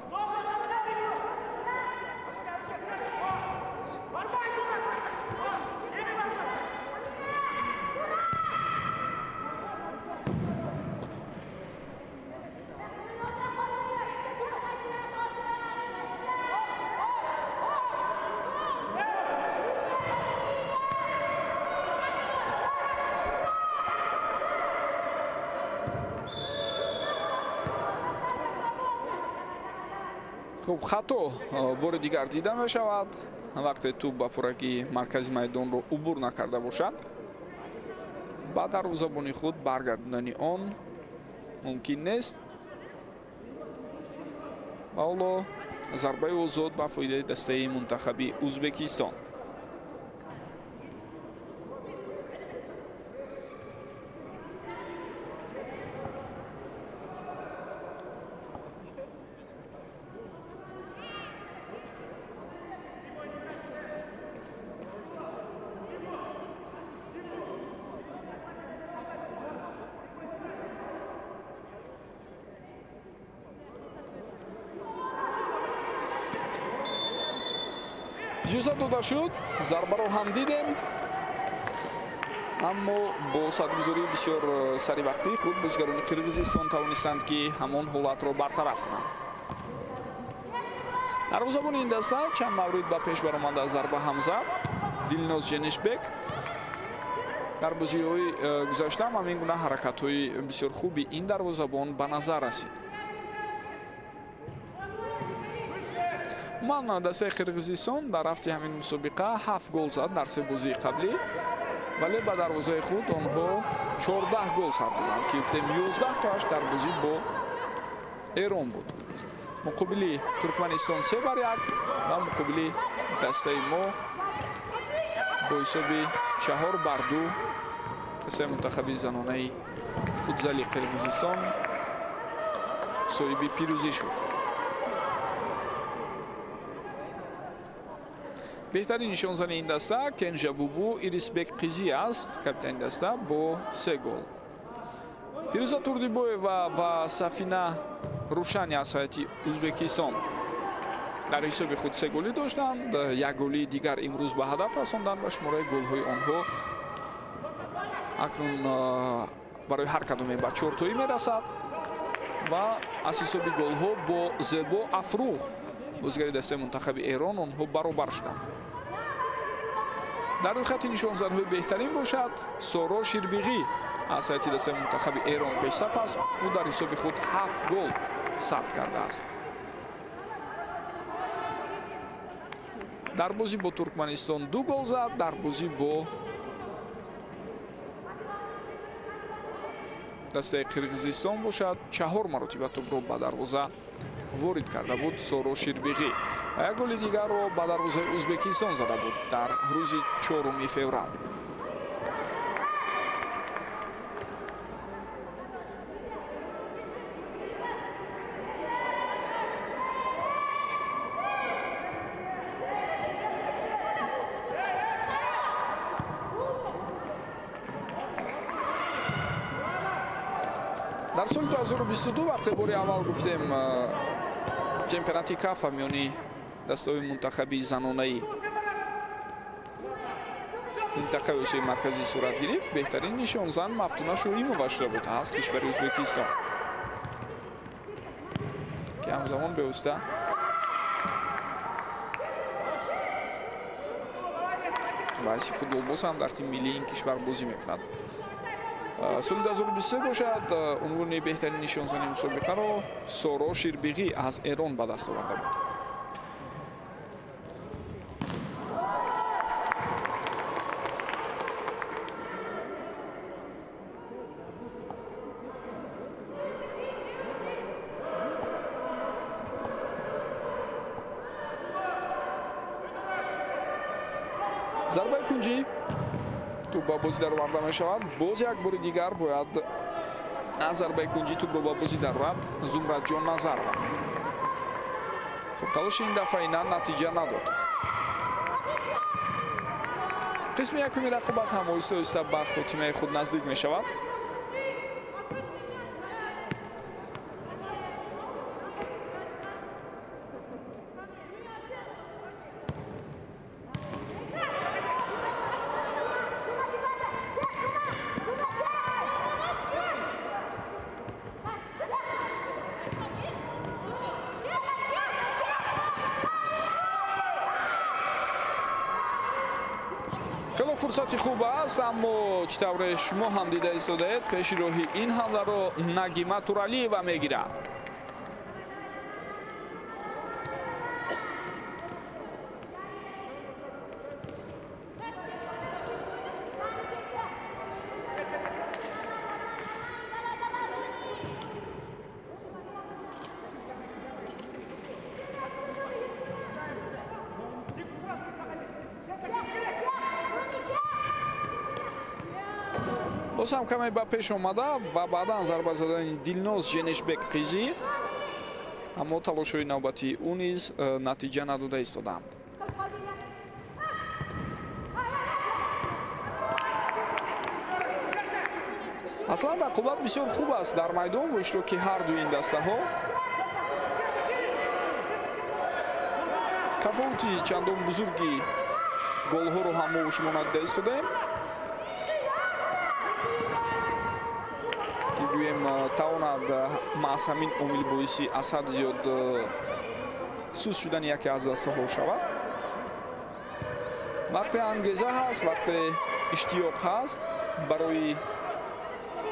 Хуб, хато бори дигар дида мешавад. Вақте тӯб ба пуррагии маркази майдонро убур накарда бошад, ба дарвозабони худ баргардондани он мумкин нест. Ва ҳоло зарбаи озод ба фоидаи дастаи мунтахаби Ӯзбекистон. Иҷозат дода шуд, зарбаро ҳам дидем, аммо бо садгузории бисёр саривақтӣ худ бозигарони Қирғизистон тавонистанд, ки ҳамон ҳолатро бартараф кунанд. Дарвозабони ин даста чанд маврид ба пеш баромада зарба ҳам зад. Дилноз Женишбек дар бозиҳои гузашта ҳам ҳамин гуна ҳаракатҳои бисёр хуби ин дарвозабон ба назар расид. Ман дастаи Қирғизистон дар рафти ҳамин мусобиқа 7 гол зад дар се бозии қаблӣ, вале ба дарвозаи худ онҳо 14 гол сар доданд, ки гуфтем 11 тоаш дар бозӣ бо Эрон буд. Муқобили Туркманистон 3-1 ва муқобили дастаи мо бо ҳисоби 4-2 дастаи мунтахаби занонаи футзали Қирғизистон соҳиби пирӯзӣ шуд. Беҳтарин нишонзани ин даста Кенжабубу Ирисбек Қизӣ аст, капитани даста бо 3 гол. Фирӯза Турдибоева ва Сафина Рушани аз ҳайати Ӯзбекистон дар ҳисоби худ 3 голӣ доштанд. Як голии дигар имрӯз ба ҳадаф расонданд ва шумораи голҳои онҳо акнун барои ҳар кадоме ба 4тоӣ мерасад ва аз ҳисоби голҳо бо Зебо Афруғ, бозигари дастаи мунтахаби Эрон, онҳо баробар шуданд. Дар рӯйхати нишонзанҳои беҳтарин бошад Соро Ширбиғӣ аз ҳайати дастаи мунтахаби Эрон пешсаф аст. Ӯ дар ҳисоби худ 7 гол сабт кардааст. Дар бозӣ бо Туркманистон 2 гол зад, дар бозӣ бо дастаи Қирғизистон бошад 4 маротиба тӯбро ба дарвоза ворид карда буд Соро Ширбиғӣ ва як голи дигарро ба дарвозаи Ӯзбекистон зада буд дар рӯзи 4 феврал. Дар соли 2022 вақте бори аввал гуфтем чемпионати КАФА миёни дастаҳои мунтахаби занонаи минтақаи Осиёи Марказӣ сурат гирифт, беҳтарин нишонзан Мафтуна Шоимова шуда буд аз кишвари Ӯзбекистон, ки ҳамзамон бевосита ба ҳайси футболбоз ҳам дар тими миллии ин кишвар бозӣ мекунад. Соли 2023 бошад унвони беҳтарин нишонзани мусобиқаро Соро Ширбиғӣ аз Эрон ба даст оварда буд. Зарбаи кунҷӣ тӯб ба бозӣ дароварда мешавад. Боз як бори дигар бояд аз зарбаи кунҷӣ тӯбро ба бозӣ дарорад Зумраҷон Назарова. Хуб, талоши ин дафъа ина натиҷа надод. Қисми якуми рақобат ҳам оҳиста оҳиста ба хотимаи худ наздик мешавад. Хело фурсати хуб аст, аммо чӣ тавре шумо ҳам дида истодаед, пеши роҳи ин ҳамларо Нагима Туралиева мегирад. Боз ҳам каме ба пеш омада ва баъдан зарба задани Дилноз Женишбек Қизӣ, аммо талошҳои навбатии ӯ низ натиҷа надода истодаанд. Аслан рақобат бисёр хуб аст дар майдон бо иштироки ҳар дуи ин дастаҳо. Тафовути чандон бузурги голҳоро ҳам мо шумо надида истодаем, ки гӯем тавонад маҳз ҳамин омил боиси аз ҳад зиёд суст шудани яке аз дастаҳо шавад. Вақте ангеза ҳаст, вақте иштиёқ ҳаст, барои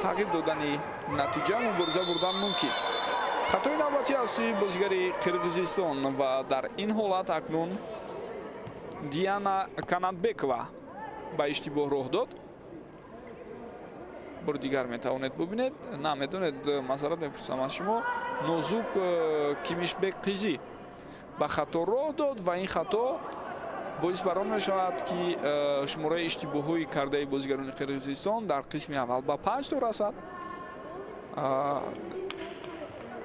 тағйир додани натиҷа мубориза бурдан мумкин. Хатои навбатӣ аз сӯи бозигари Қирғизистон ва дар ин ҳолат акнун Диана Канатбекова ба иштибоҳ роҳ дод. Бори дигар метавонед бубинед. На, медонед, масалан мепурсам аз шумо, Нозук Кимишбек Қизӣ ба хато роҳ дод ва ин хато боис бар он мешавад, ки шумораи иштибоҳҳои кардаи бозигарони Қирғизистон дар қисми аввал ба 5 то расад.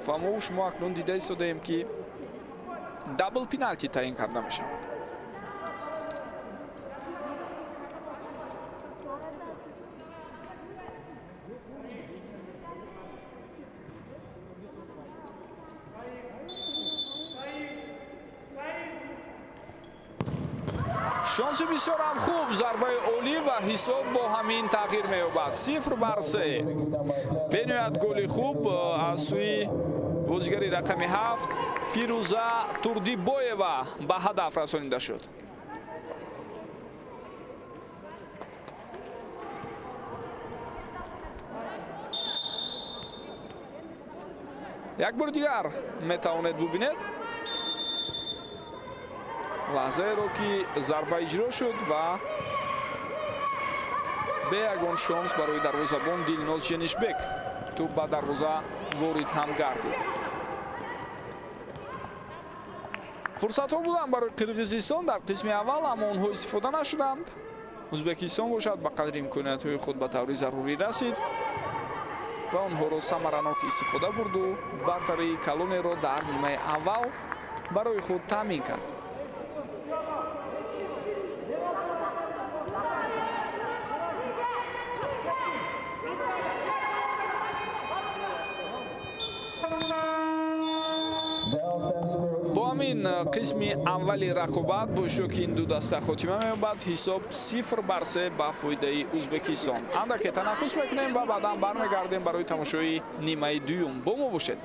Ва мо шумо акнун дида истодаем, ки дабл пеналти таъин карда мешавад. Шонси бисёрам хуб, зарбаи олӣ ва ҳисоб бо ҳамин тағйир меёбад. 0-3. Бениҳоят голи хуб аз сӯи бозигари рақами 7 Фирӯза Турдибоева ба ҳадаф расонида шуд. Як бори дигар метавонед бубинед лаҳзаеро, ки зарба иҷро шуд ва бе ягон шонс барои дарвозабон Дилноз Женишбек тӯб ба дарвоза ворид ҳам гардид. Фурсатҳо буданд барои Қирғизистон дар қисми аввал, аммо онҳо истифода нашуданд. Ӯзбекистон бошад ба қадри имкониятҳои худ ба таври зарурӣ расид ва онҳоро самаранок истифода бурду бартарии калонеро дар нимаи аввал барои худ таъмин кард. Бо ҳамин қисми аввали рақобат бо иштироки ин ду даста хотима меёбад. Ҳисоб 0-3 ба фоидаи Ӯзбекистон. Андаке танаффус мекунем ва баъдан бармегардем барои тамошои нимаи дуюм. Бо мо бошед.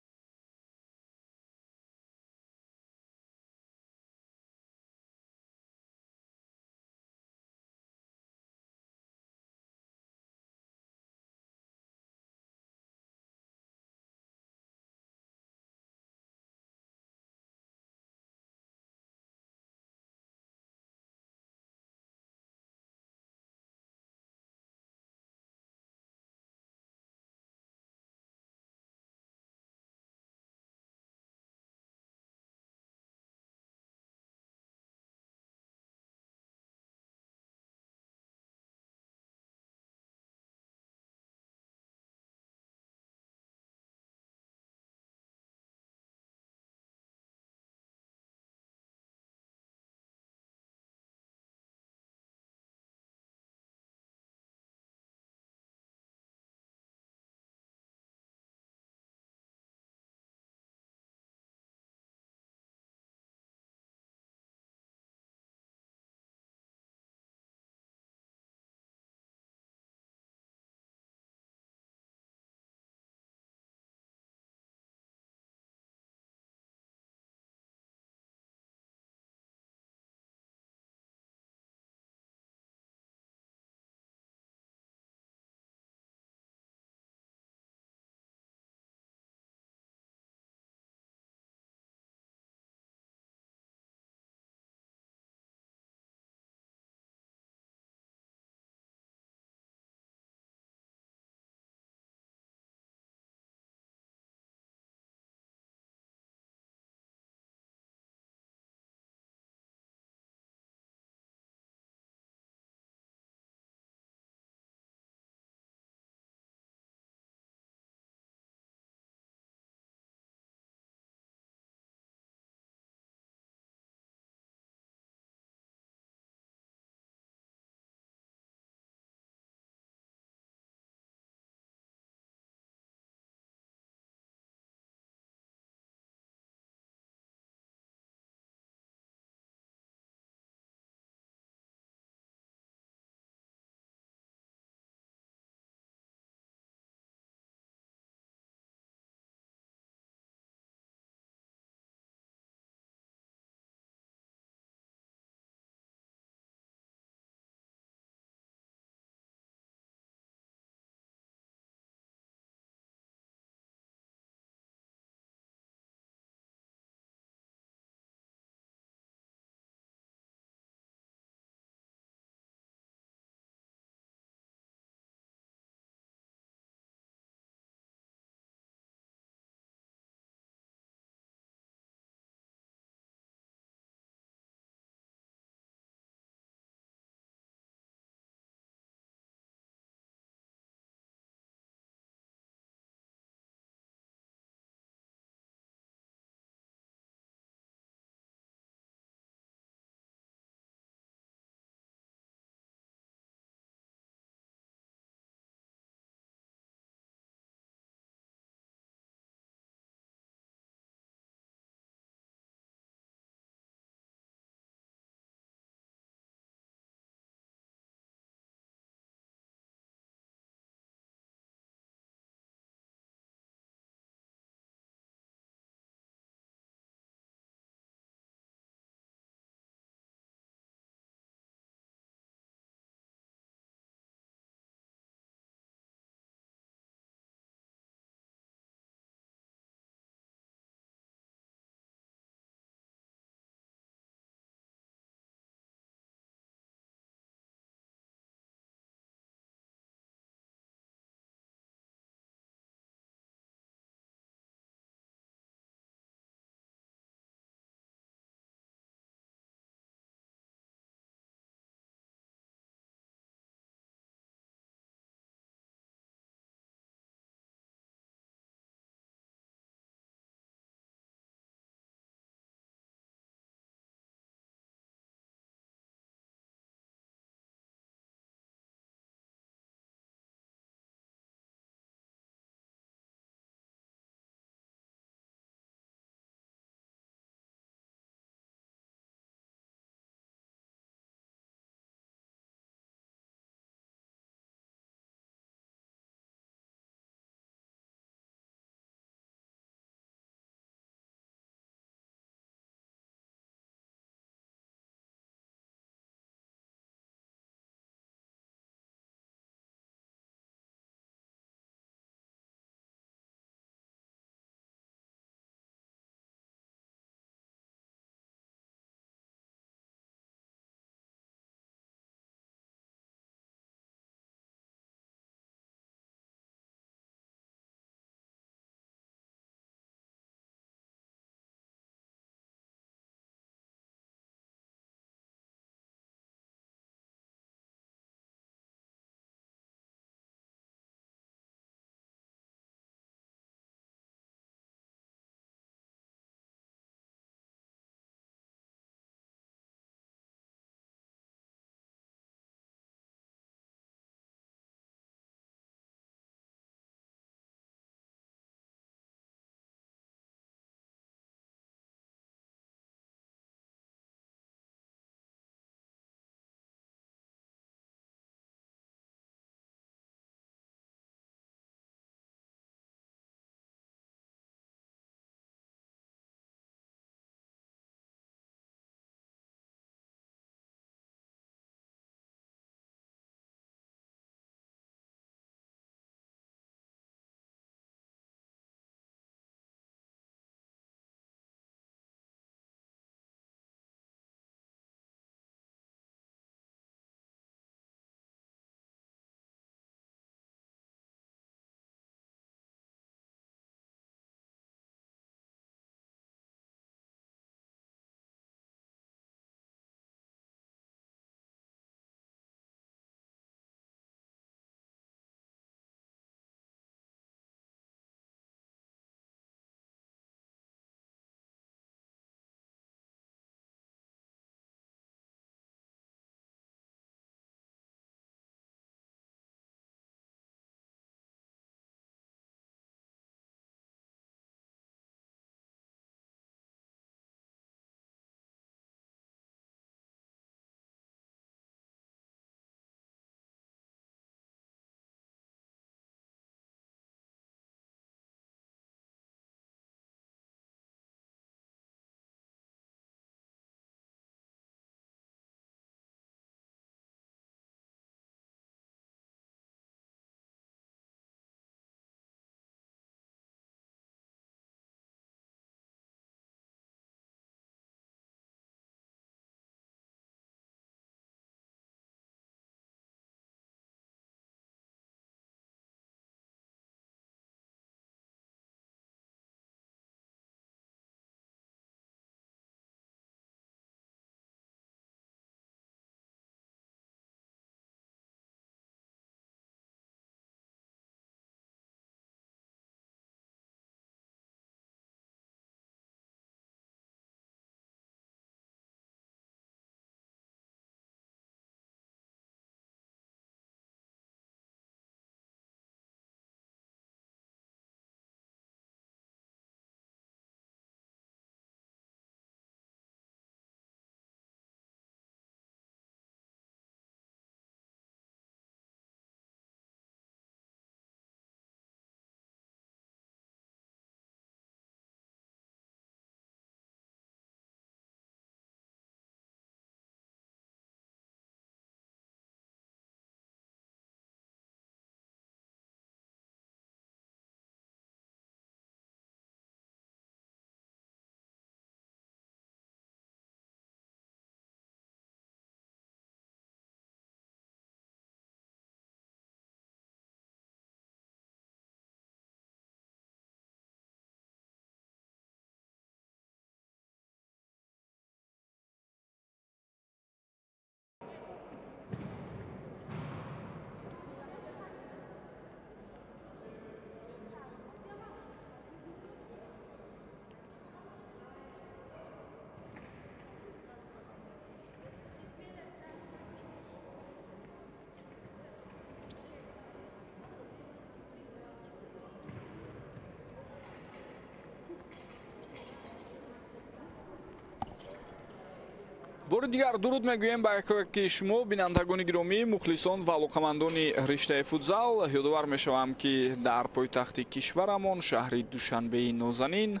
Бори дигар дуруд мегӯем ба якояки шумо, бинандагони гиромӣ, мухлисон ва алоқамандони риштаи футзал. Ёдовар мешавам, ки дар пойтахти кишварамон, шаҳри Душанбеи нозанин,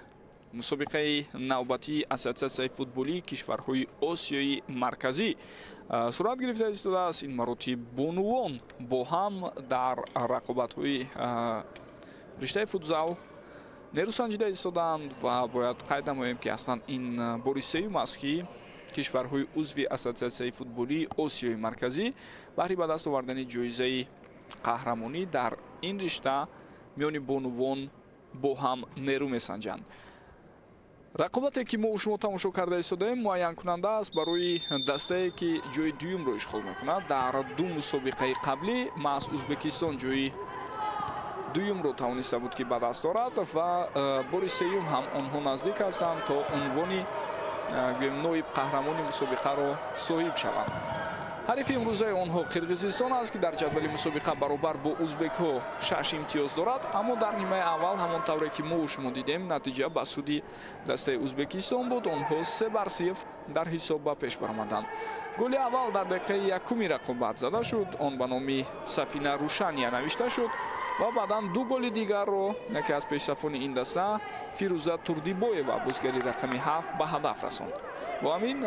мусобиқаи навбатии Ассотсиатсияи футболии кишварҳои Осиёи Марказӣ сурат гирифта истодааст. Ин маротиб бонувон бо ҳам дар рақобатҳои риштаи футзал нерӯ санҷида истодаанд ва бояд қайд намоем, ки аслан ин бори сеюм аст, ки кишварҳои узви Ассотсиатсияи футболии Осиёи Марказӣ баҳри ба даст овардани ҷоизаи қаҳрамонӣ дар ин ришта миёни бонувон бо ҳам нерӯ месанҷанд. Рақобате, ки мо шумо тамошо карда истодаем, муайянкунанда аст барои дастае, ки ҷои дуюмро ишғол мекунад. Дар ду мусобиқаи қаблӣ маҳз Ӯзбекистон ҷои дуюмро тавониста буд, ки ба даст орад ва бори сеюм ҳам онҳо наздик ҳастанд то унвони гӯем ноиб қаҳрамони мусобиқаро соҳиб шаванд. Ҳарифи имрӯзаи онҳо Қирғизистон аст, ки дар ҷадвали мусобиқа баробар бо узбекҳо 6 имтиёз дорад, аммо дар нимаи аввал, ҳамон тавре ки мо шумо дидем, натиҷа ба суди дастаи Ӯзбекистон буд. Онҳо 3-0 дар ҳисоб ба пеш баромаданд. Голи аввал дар дақиқаи якуми рақобат зада шуд, он ба номи Сафина Рушания навишта шуд ва баъдан ду голи дигарро яке аз пешсафони ин даста Фирӯза Турдибоева, бозигари рақами 7, ба ҳадаф расонд. Бо ҳамин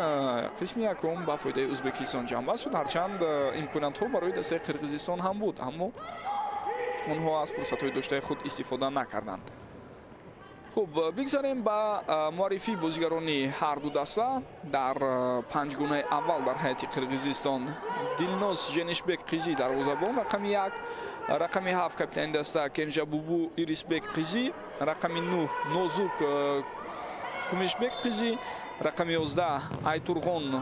қисми якум ба фоидаи Ӯзбекистон ҷамъбаст шуд, ҳарчанд имкониятҳо барои дастаи Қирғизистон ҳам буд, аммо онҳо аз фурсатҳои доштаи худ истифода накарданд. Хуб, бигзарем ба муаррифии бозигарони ҳар ду даста. Дар панҷгунаи аввал дар ҳайати Қирғизистон Дилноз Женишбек Қизи дарвозабон, рақами 1, рақами 7 капитани даста Кенжабубу Ирисбек Қизи, рақами 9 Нозук Кумишбек Қизи, рақами 11 Айтурғон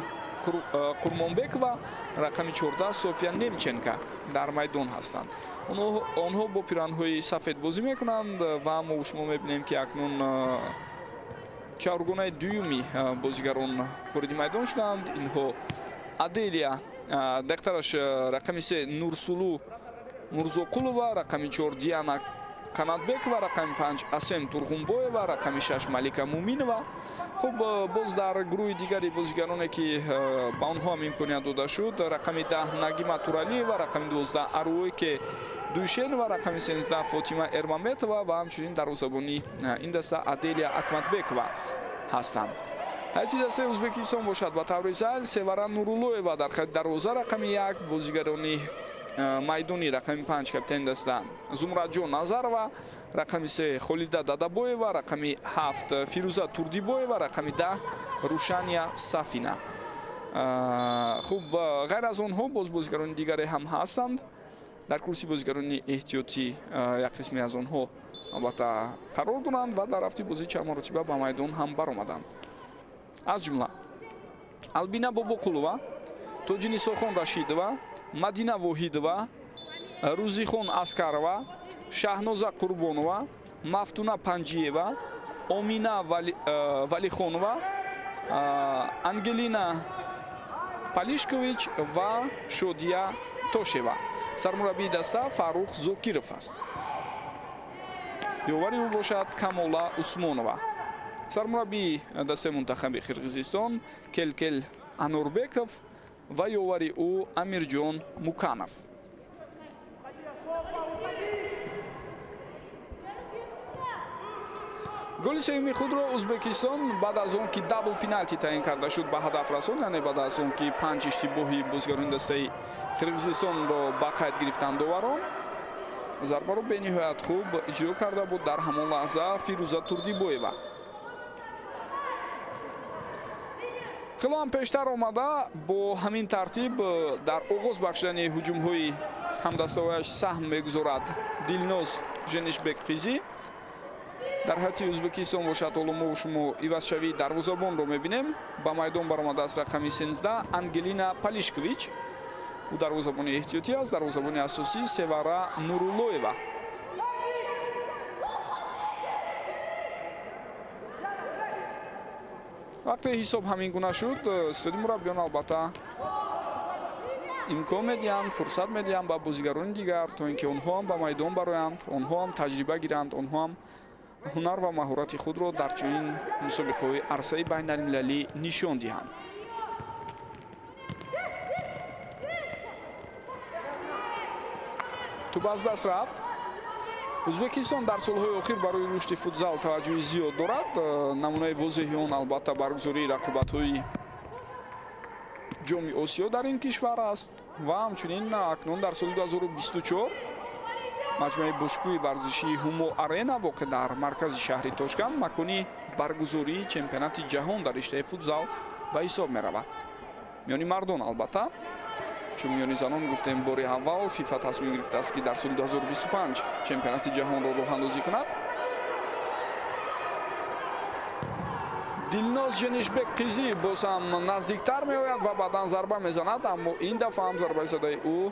Қурмонбекова, рақами 14 София Немченко дар майдон ҳастанд. Онҳо бо пиранҳои сафед бозӣ мекунанд ва мо шумо мебинем, ки акнун чаҳоргунаи дуюми бозигарон вориди майдон шуданд. Инҳо Аделия, дақтараш рақами 3 Нурсулу Мурзоқулова, рақами 4 Диана Канатбекова, рақами 5 Асем Турғунбоева, рақами 6 Малика Муминова. Хуб, боз дар гурӯҳи дигари бозигароне, ки ба онҳо ҳам имконият дода шуд, рақами 10 Нагима Туралиева, рақами 12 Аруэке Душенова, рақами 13 Фотима Эрмаметова ва ҳамчунин дарвозабони ин даста Аделия Акматбекова ҳастанд. Ҳайати дастаи Ӯзбекистон бошад ба таври зайл Севара Нуруллоева дар хати дарвоза рақами 1, бозигарони майдони рақами 5 капитани даста Зумраҷон Назарова, рақами 3 Холида Дадабоева, рақами 7 Фирӯза Турдибоева, рақами 10 Рушания Сафина. Хуб, ғайр аз онҳо боз бозигарони дигаре ҳам ҳастанд. Дар курси бозигарони эҳтиётӣ як қисме аз онҳо албатта қарор доранд ва дар рафти бозӣ чанд маротиба ба майдон ҳам баромаданд. Аз ҷумла Албина Бобоқулова, Тоҷинисохон Рашидова, Мадина Воҳидова, Рӯзихон Аскарова, Шаҳноза Қурбонова, Мафтуна Панҷиева, Омина Валихонова, Ангелина Палишкович ва Шодия Тошева. Сармураббии даста Фаррух Зокиров аст. Ёвари ӯ бошад Камола Усмонова. Сармураббии дастаи мунтахаби Қирғизистон Келкел Анурбеков ва ёвари ӯ Амирҷон Муканов. Голи сеюми худро Ӯзбекистон баъд аз он ки дабл пеналти таъин карда шуд ба ҳадаф расонд, яъне баъд аз он ки 5 иштибоҳи бозигарони дастаи Қирғизистонро ба қайд гирифтанд доварон, зарбаро бениҳоят хуб иҷро карда буд дар ҳамон лаҳза Фирӯза Турдибоева. Хело ҳам пештар омада бо ҳамин тартиб дар оғоз бахшидани ҳуҷумҳои ҳамдастаҳояш саҳм мегузорад Дилноз Женишбек Қизи. Дар ҳайати Ӯзбекистон бошад ҳоло мо шумо ивазшавии дарвозабонро мебинем. Ба майдон баромадааст рақами 13 Ангелина Палишкович. Ӯ дарвозабони эҳтиётӣ аст, дарвозабони асосӣ Севара Нуруллоева. Вақте ҳисоб ҳамин гуна шуд, истоди мураббиён албатта имкон медиҳанд, фурсат медиҳанд ба бозигарони дигар, то ин ки онҳо ҳам ба майдон бароянд, онҳо ҳам таҷриба гиранд, онҳо ҳам ҳунар ва маҳорати худро дар чунин мусобиқаҳои арсаи байналмилалӣ нишон диҳанд. Тӯб аз даст рафт. Ӯзбекистон дар солҳои охир барои рушди футзал таваҷҷӯҳи зиёд дорад. Намунаи возеҳи он албатта баргузории рақобатҳои ҷоми Осиё дар ин кишвар аст ва ҳамчунин акнун дар соли 2024 маҷмӯаи бошгоҳи варзишии Ҳумо Арена воқеъ дар маркази шаҳри Тошканд макони баргузории чемпионати ҷаҳон дар риштаи футзал ба ҳисоб меравад. Миёни мардон албатта, чун миёни занон гуфтем бори аввал ФИФА тасмим гирифтааст, ки дар соли 2025 чемпионати ҷаҳонро роҳандозӣ кунад. Дилноз Женишбек Қизӣ боз ҳам наздиктар меояд ва баъдан зарба мезанад, аммо ин дафъа ҳам зарбаи задаи ӯ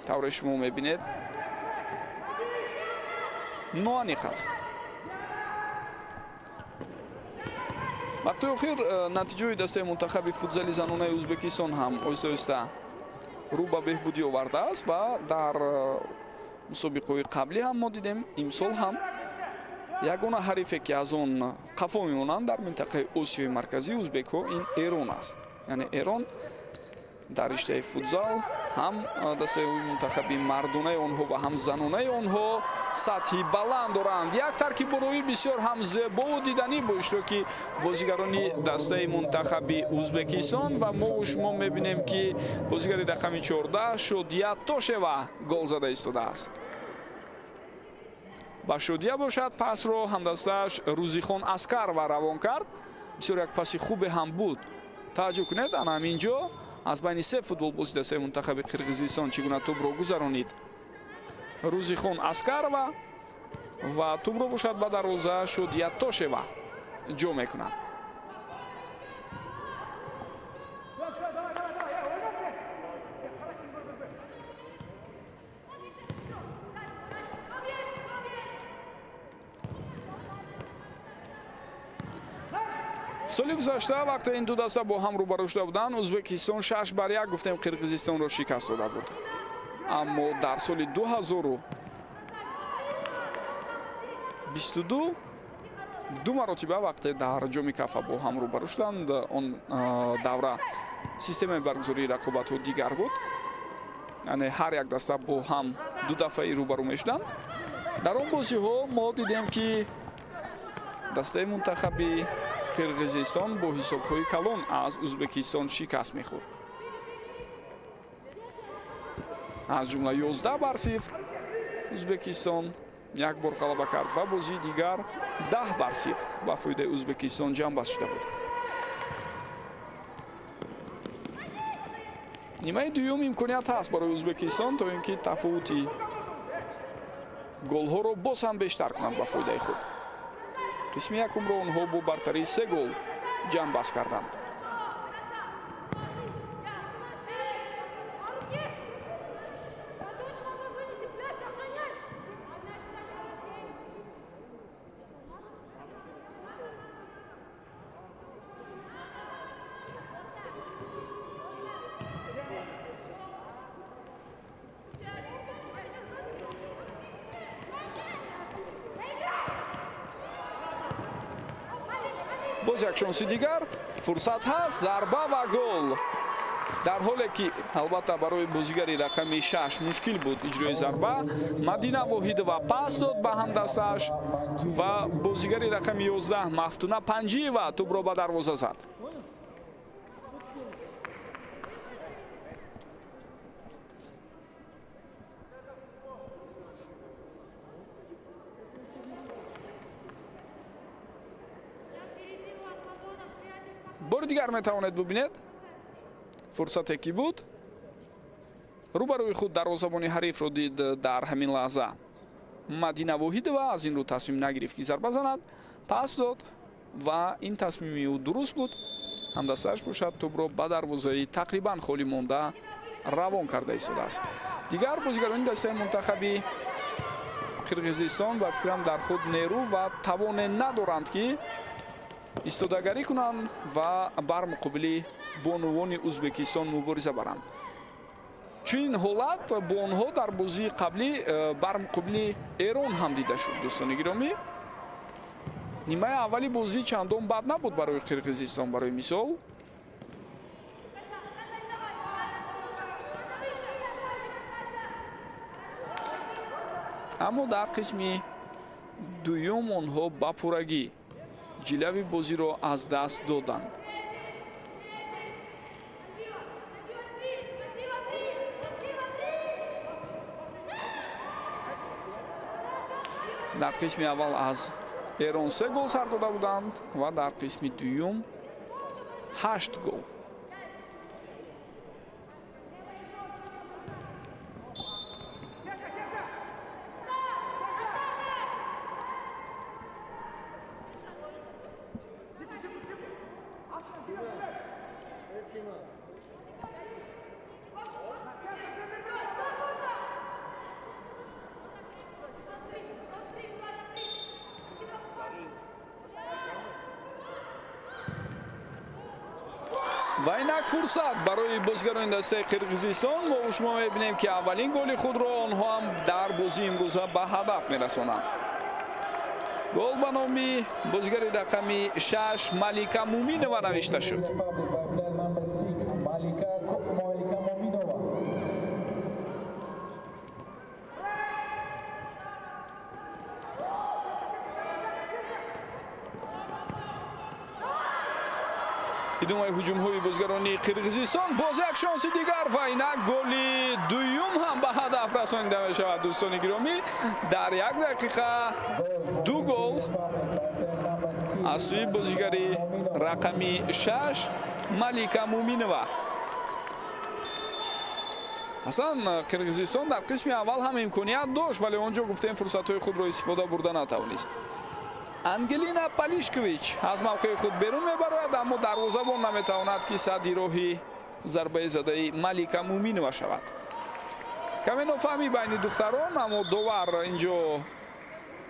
тавре шумо мебинед ноаниқ аст. Вақтҳои охир натиҷаи дастаи мунтахаби футзали занонаи Ӯзбекистон ҳам оҳиста оҳиста рӯ ба беҳбудӣ овардааст ва дар мусобиқаҳои қаблӣ ҳам мо дидем имсол ҳам ягона ҳарифе ки аз он қафо мемонанд дар минтақаи Осиёи Марказӣ ӯзбекҳо ин Эрон аст. Яъне Эрон дар риштаи футзал ҳам дастаи мунтахаби мардонаи онҳо ва ҳам занонаи онҳо сатҳи баланд доранд. Як таркиббуроӣ бисёр ҳам зебову диданӣ бо иштироки бозигарони дастаи мунтахаби Ӯзбекистон ва мо шумо мебинем ки бозигари рақами 14 Шодия Тошева гол зада истодааст. Ба Шодия бошад пасро ҳамдастааш Рӯзихон Аскарова равон кард. Бисёр як паси хубе ҳам буд. Таваҷҷӯҳ кунед, ана ҳамин ҷо аз байни се футболбози дастаи мунтахаби Қирғизистон чӣ гуна тӯбро гузаронид Рӯзихон Аскарова ва тӯбро бошад ба дарвоза Шодия Тошева ҷо мекунад. Соли гузашта вақте ин ду даста бо ҳам рӯбарӯ шуда буданд, Ӯзбекистон 6-1 гуфтем Қирғизистонро шикаст дода буд. Аммо дар соли 2022 ду маротиба вақте дар ҷоми Кафа бо ҳам рӯбарӯ шуданд, он давра системаи баргузории рақобатҳо дигар буд. Яъне ҳар як даста бо ҳам ду дафъаи рӯбарӯ мешуданд. Дар он бозиҳо мо дидем, ки дастаи мунтахаби Қирғизистон бо ҳисобҳои калон аз Ӯзбекистон шикаст мехӯрд. Аз ҷумла 11-0 Ӯзбекистон як бор ғалаба кард ва бозии дигар 10-0 ба фоидаи Ӯзбекистон ҷамъбаст шуда буд. Нимаи дуюм имконият ҳаст барои Ӯзбекистон то ин ки тафовути голҳоро боз ҳам бештар кунанд ба фоидаи худ. Қисми якумро онҳо бо бартарии 3 гол ҷамъбаст карданд. Боз як шонси дигар, фурсат ҳаст, зарба ва гол. Дар ҳоле ки албатта барои бозигари рақами 6 мушкил буд иҷрои зарба, Мадина Воҳидова пас дод ба ҳамдастааш ва бозигари рақами 11 Мафтуна Панҷиева тӯбро ба дарвоза зад. Бори дигар метавонед бубинед фурсате ки буд. Рӯбарӯи худ дарвозабони ҳарифро дид дар ҳамин лаҳза Мадина Воҳидова, аз ин рӯ тасмим нагирифт ки зарба занад, пас дод ва ин тасмими ӯ дуруст буд. Ҳамдастааш бошад тӯбро ба дарвозаи тақрибан холӣ монда равон карда истодааст. Дигар бозигарони дастаи мунтахаби Қирғизистон ба фикрам дар худ нерӯ ва тавоне надоранд ки истодагарӣ кунанд ва бар муқобили бонувони Ӯзбекистон мубориза баранд. Чунин ҳолат бо онҳо дар бозии қаблӣ бар муқобили Эрон ҳам дида шуд. Дӯстони гиромӣ, нимаи аввали бозӣ чандон бад набуд барои Қирғизистон. Барои мисол Аммо дар қисми дуюм онҳо ба пуррагӣ ҷилави бозиро аз даст доданд. Дар қисми аввал аз Эрон 3 гол сар дода буданд ва дар қисми дуюм 8 гол. Ва инак фурсат барои бозигарони дастаи Қирғизистон. Мо шумо мебинем, ки аввалин голи худро онҳо ҳам дар бозии имрӯза ба ҳадаф мерасонанд. Гол ба номи бозигари рақами 6 Малика Муминова навишта шуд. Идомаи ҳуҷумҳои бозигарони Қирғизистон, боз як шонси дигар ва инак голи дуюм ҳам ба ҳадаф расонида мешавад. Дӯстони гиромӣ, дар як дақиқа 2 гол аз сӯи бозигари рақами 6 Малика Муминова. Аслан Қирғизистон дар қисми аввал ҳам имконият дошт, вале он ҷо гуфтем фурсатҳои худро истифода бурда натавонист. Ангелина Палишкович аз мавқеи худ берун мебарояд, аммо дарвозабон наметавонад, ки садди роҳи зарбаи задаи Малика Муминова шавад. Каме нофаҳмӣ байни духтарон, аммо довар инҷо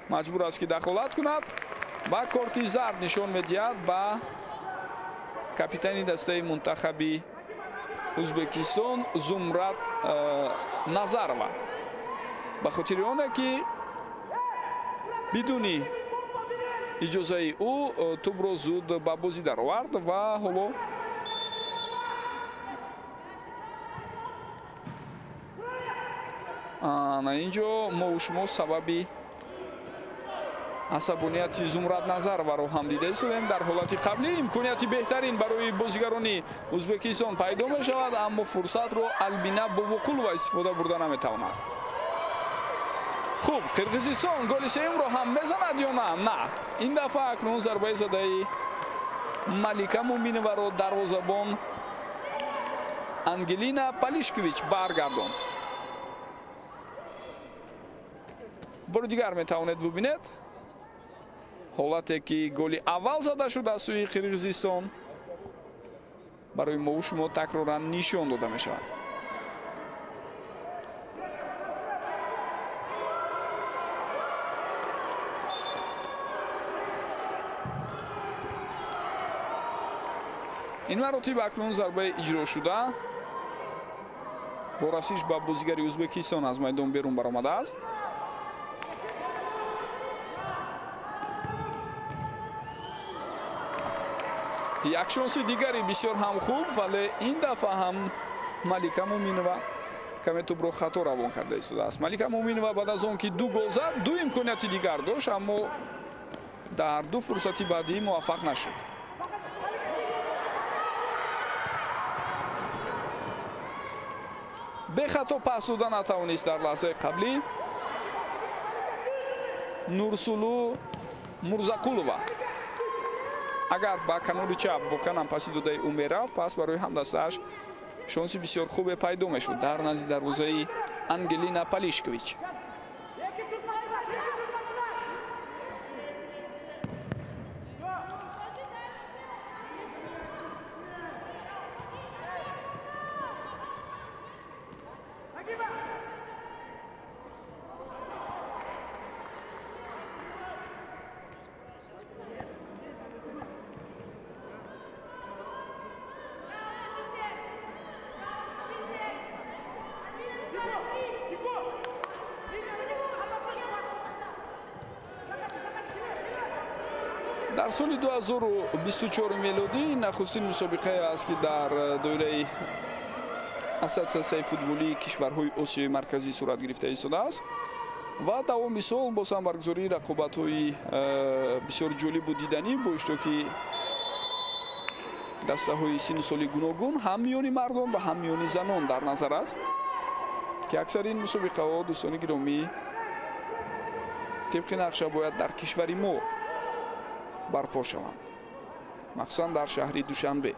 маҷбур аст, ки дахолат кунад ва корти зард нишон медиҳад ба капитани дастаи мунтахаби Ӯзбекистон Зумрат Назарова, ба хотири оне ки бидуни иҷозаи ӯ тӯбро зуд ба бозӣ даровард ва ҳоло ана инҷо мо шумо сабаби асабонияти Зумрат Назароваро ҳам дида истодем. Дар ҳолати қаблӣ имконияти беҳтарин барои бозигарони Ӯзбекистон пайдо мешавад, аммо фурсатро Албина Бобоқулова истифода бурда наметавонад. Хуб, Қирғизистон голи сеюмро ҳам мезанад ё на? На. Ин дафъа акнун зарбаи задаи Малика Муминоваро дарвозабон Ангелина Палишкович баргардонд. Бори дигар метавонед бубинед ҳолате ки голи аввал зада шуд аз сӯи Қирғизистон барои мо шумо такроран нишон дода мешавад. Ин маротиб акнун зарбаи иҷро шуда бо расиш ба бозигари Ӯзбекистон аз майдон берун баромадааст. Як шонси дигари бисёр ҳам хуб, вале ин дафъа ҳам Малика Муминова каме тӯбро хато равон карда истодааст. Малика Муминова баъд аз он ки 2 гол зад, 2 имконияти дигар дошт, аммо дар 2 фурсати баъдӣ муваффақ нашуд. Бехато пас дода натавонист дар лаҳзаи қаблӣ Нурсулу Мурзақулова. Агар ба канори чап воқеан ҳам паси додаи ӯ мерафт, пас барои ҳамдастааш шонси бисёр хубе пайдо мешуд дар назди дарвозаи Ангелина Палишкович. Дар соли 2024 мелодӣ нахустин мусобиқае аст, ки дар доираи ассотсиатсияи футболии кишварҳои Осиёи Марказӣ сурат гирифта истодааст Ва давоми сол боз ҳам баргузории рақобатҳои бисёр ҷолибу диданӣ бо иштироки дастаҳои синну соли гуногун ҳам миёни мардон ва ҳам миёни занон дар назар аст, ки аксари ин мусобиқаҳо, дӯстони гиромӣ, тибқи нақша бояд дар кишвари мо барпо шаванд, махсусан дар шаҳри Душанбе.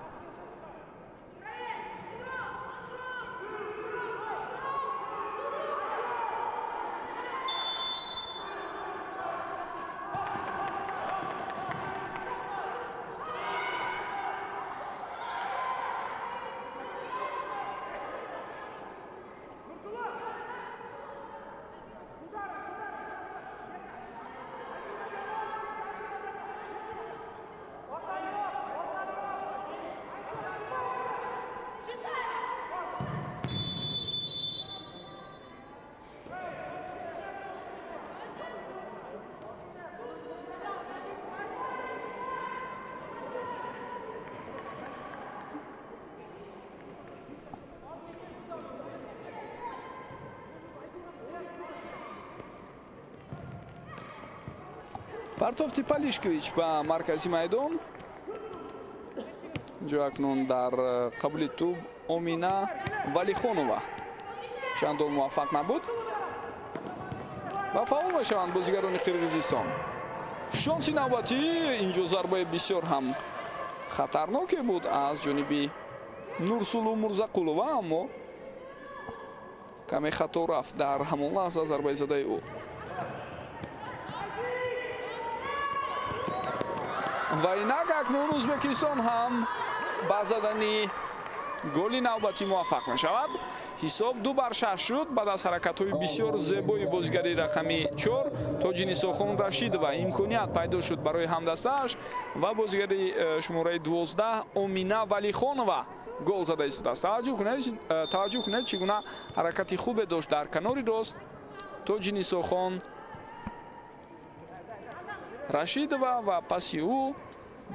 Партофти Палишкович ба маркази майдон. Инҷо акнун дар қабули тӯб Омина Валихонова чандон муваффақ набуд ва фаъол мешаванд бозигарони Қирғизистон. Шонси навбатӣ, инҷо зарбаи бисёр ҳам хатарноке буд аз ҷониби Нурсулу Мурзақулова, аммо каме хато рафт дар ҳамон лаҳза зарбаи задаи ӯ. Ва инак акнун Ӯзбекистон ҳам ба задани голи навбатӣ муваффақ мешавад. Ҳисоб 2-6 шуд баъд аз ҳаракатҳои бисёр зебои бозигари рақами 4 Тоҷинисохон Рашидова. Имконият пайдо шуд барои ҳамдастааш ва бозигари шумораи 12 Омина Валихонова гол зада истодааст. Таваҷҷӯҳ кунед, чӣ гуна ҳаракати хубе дошт дар канори рост Тоҷинисохон Рашидова ва паси ӯ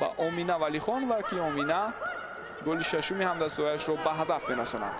ба Омина Валихонова, ки Омина голи шашуми ҳамдастҳояшро ба ҳадаф мерасонад.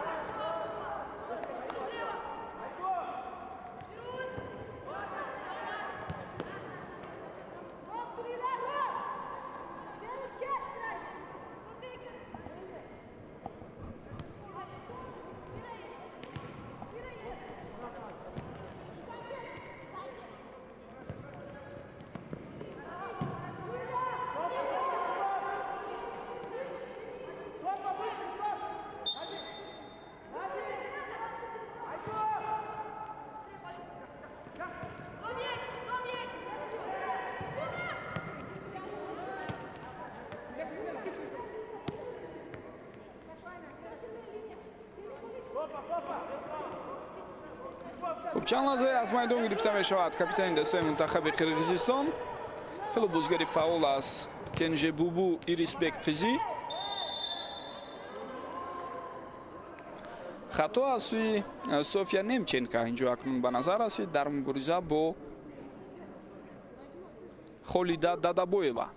Хуб, чанд лаҳзае аз майдон гирифта мешавад капитани дастаи мунтахаби Қирғизистон. Хеле бозигари фаъол аст Кенжебубу Ирисбек Қизӣ. Хато аз сӯи София Немченко инҷо акнун ба назар расид дар мубориза бо Холида Дадабоева.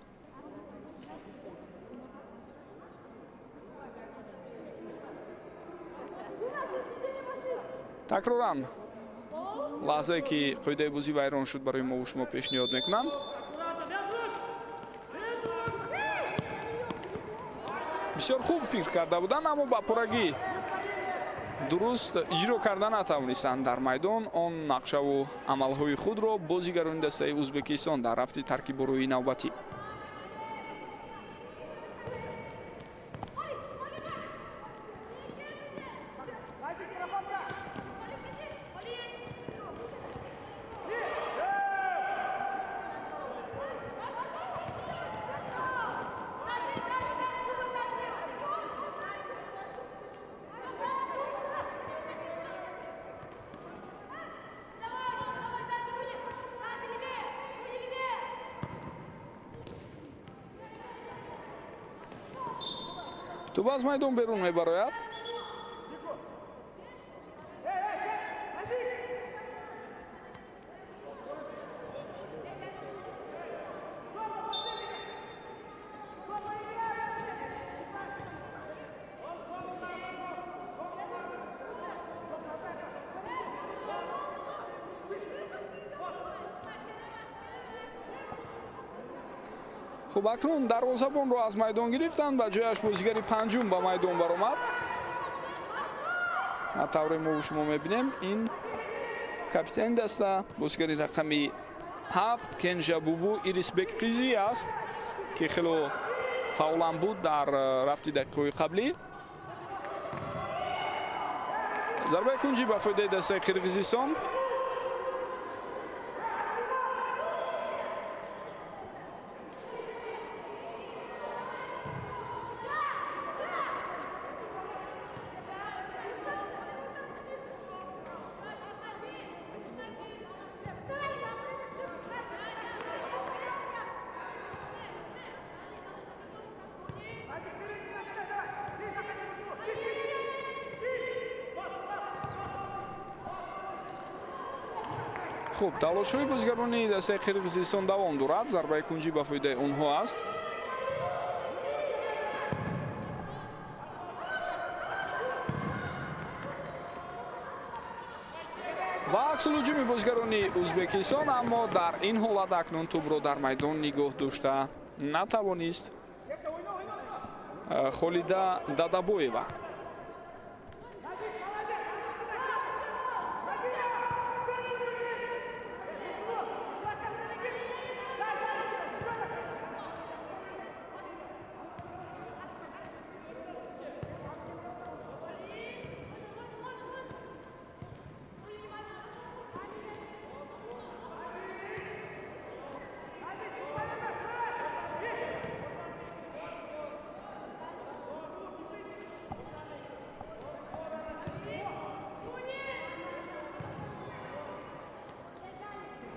Такроран лаҳзае ки қоидаи бозӣ вайрон шуд барои мову шумо пешниҳод мекунанд. Бисёр хуб фикр карда буданд, аммо ба пуррагӣ дуруст иҷро карда натавонистанд дар майдон он нақшаву амалҳои худро бозигарони дастаи Ӯзбекистон дар рафти таркибурӯи навбатӣ. Тӯб аз майдон берун мебарояд. Хуб, акнун дарвозабонро аз майдон гирифтанд ва ҷояш бозигари панҷум ба майдон баромад. Тавре мо шумо мебинем, ин капитани даста, бозигари рақами 7 Кенжабубу Ирисбек Қизи аст, ки хело фаъолам буд дар рафти дақиқаҳои қаблӣ. Зарбаи кунҷӣ ба фоидаи дастаи Қирғизистон. Хуб, талошҳои бозигарони дастаи Қирғизистон давом дорад. Зарбаи кунҷӣ ба фоидаи онҳо аст. Ва аксулҳуҷуми бозигарони Ӯзбекистон, аммо дар ин ҳолат акнун тӯбро дар майдон нигоҳ дошта натавонист Холида Дадабоева.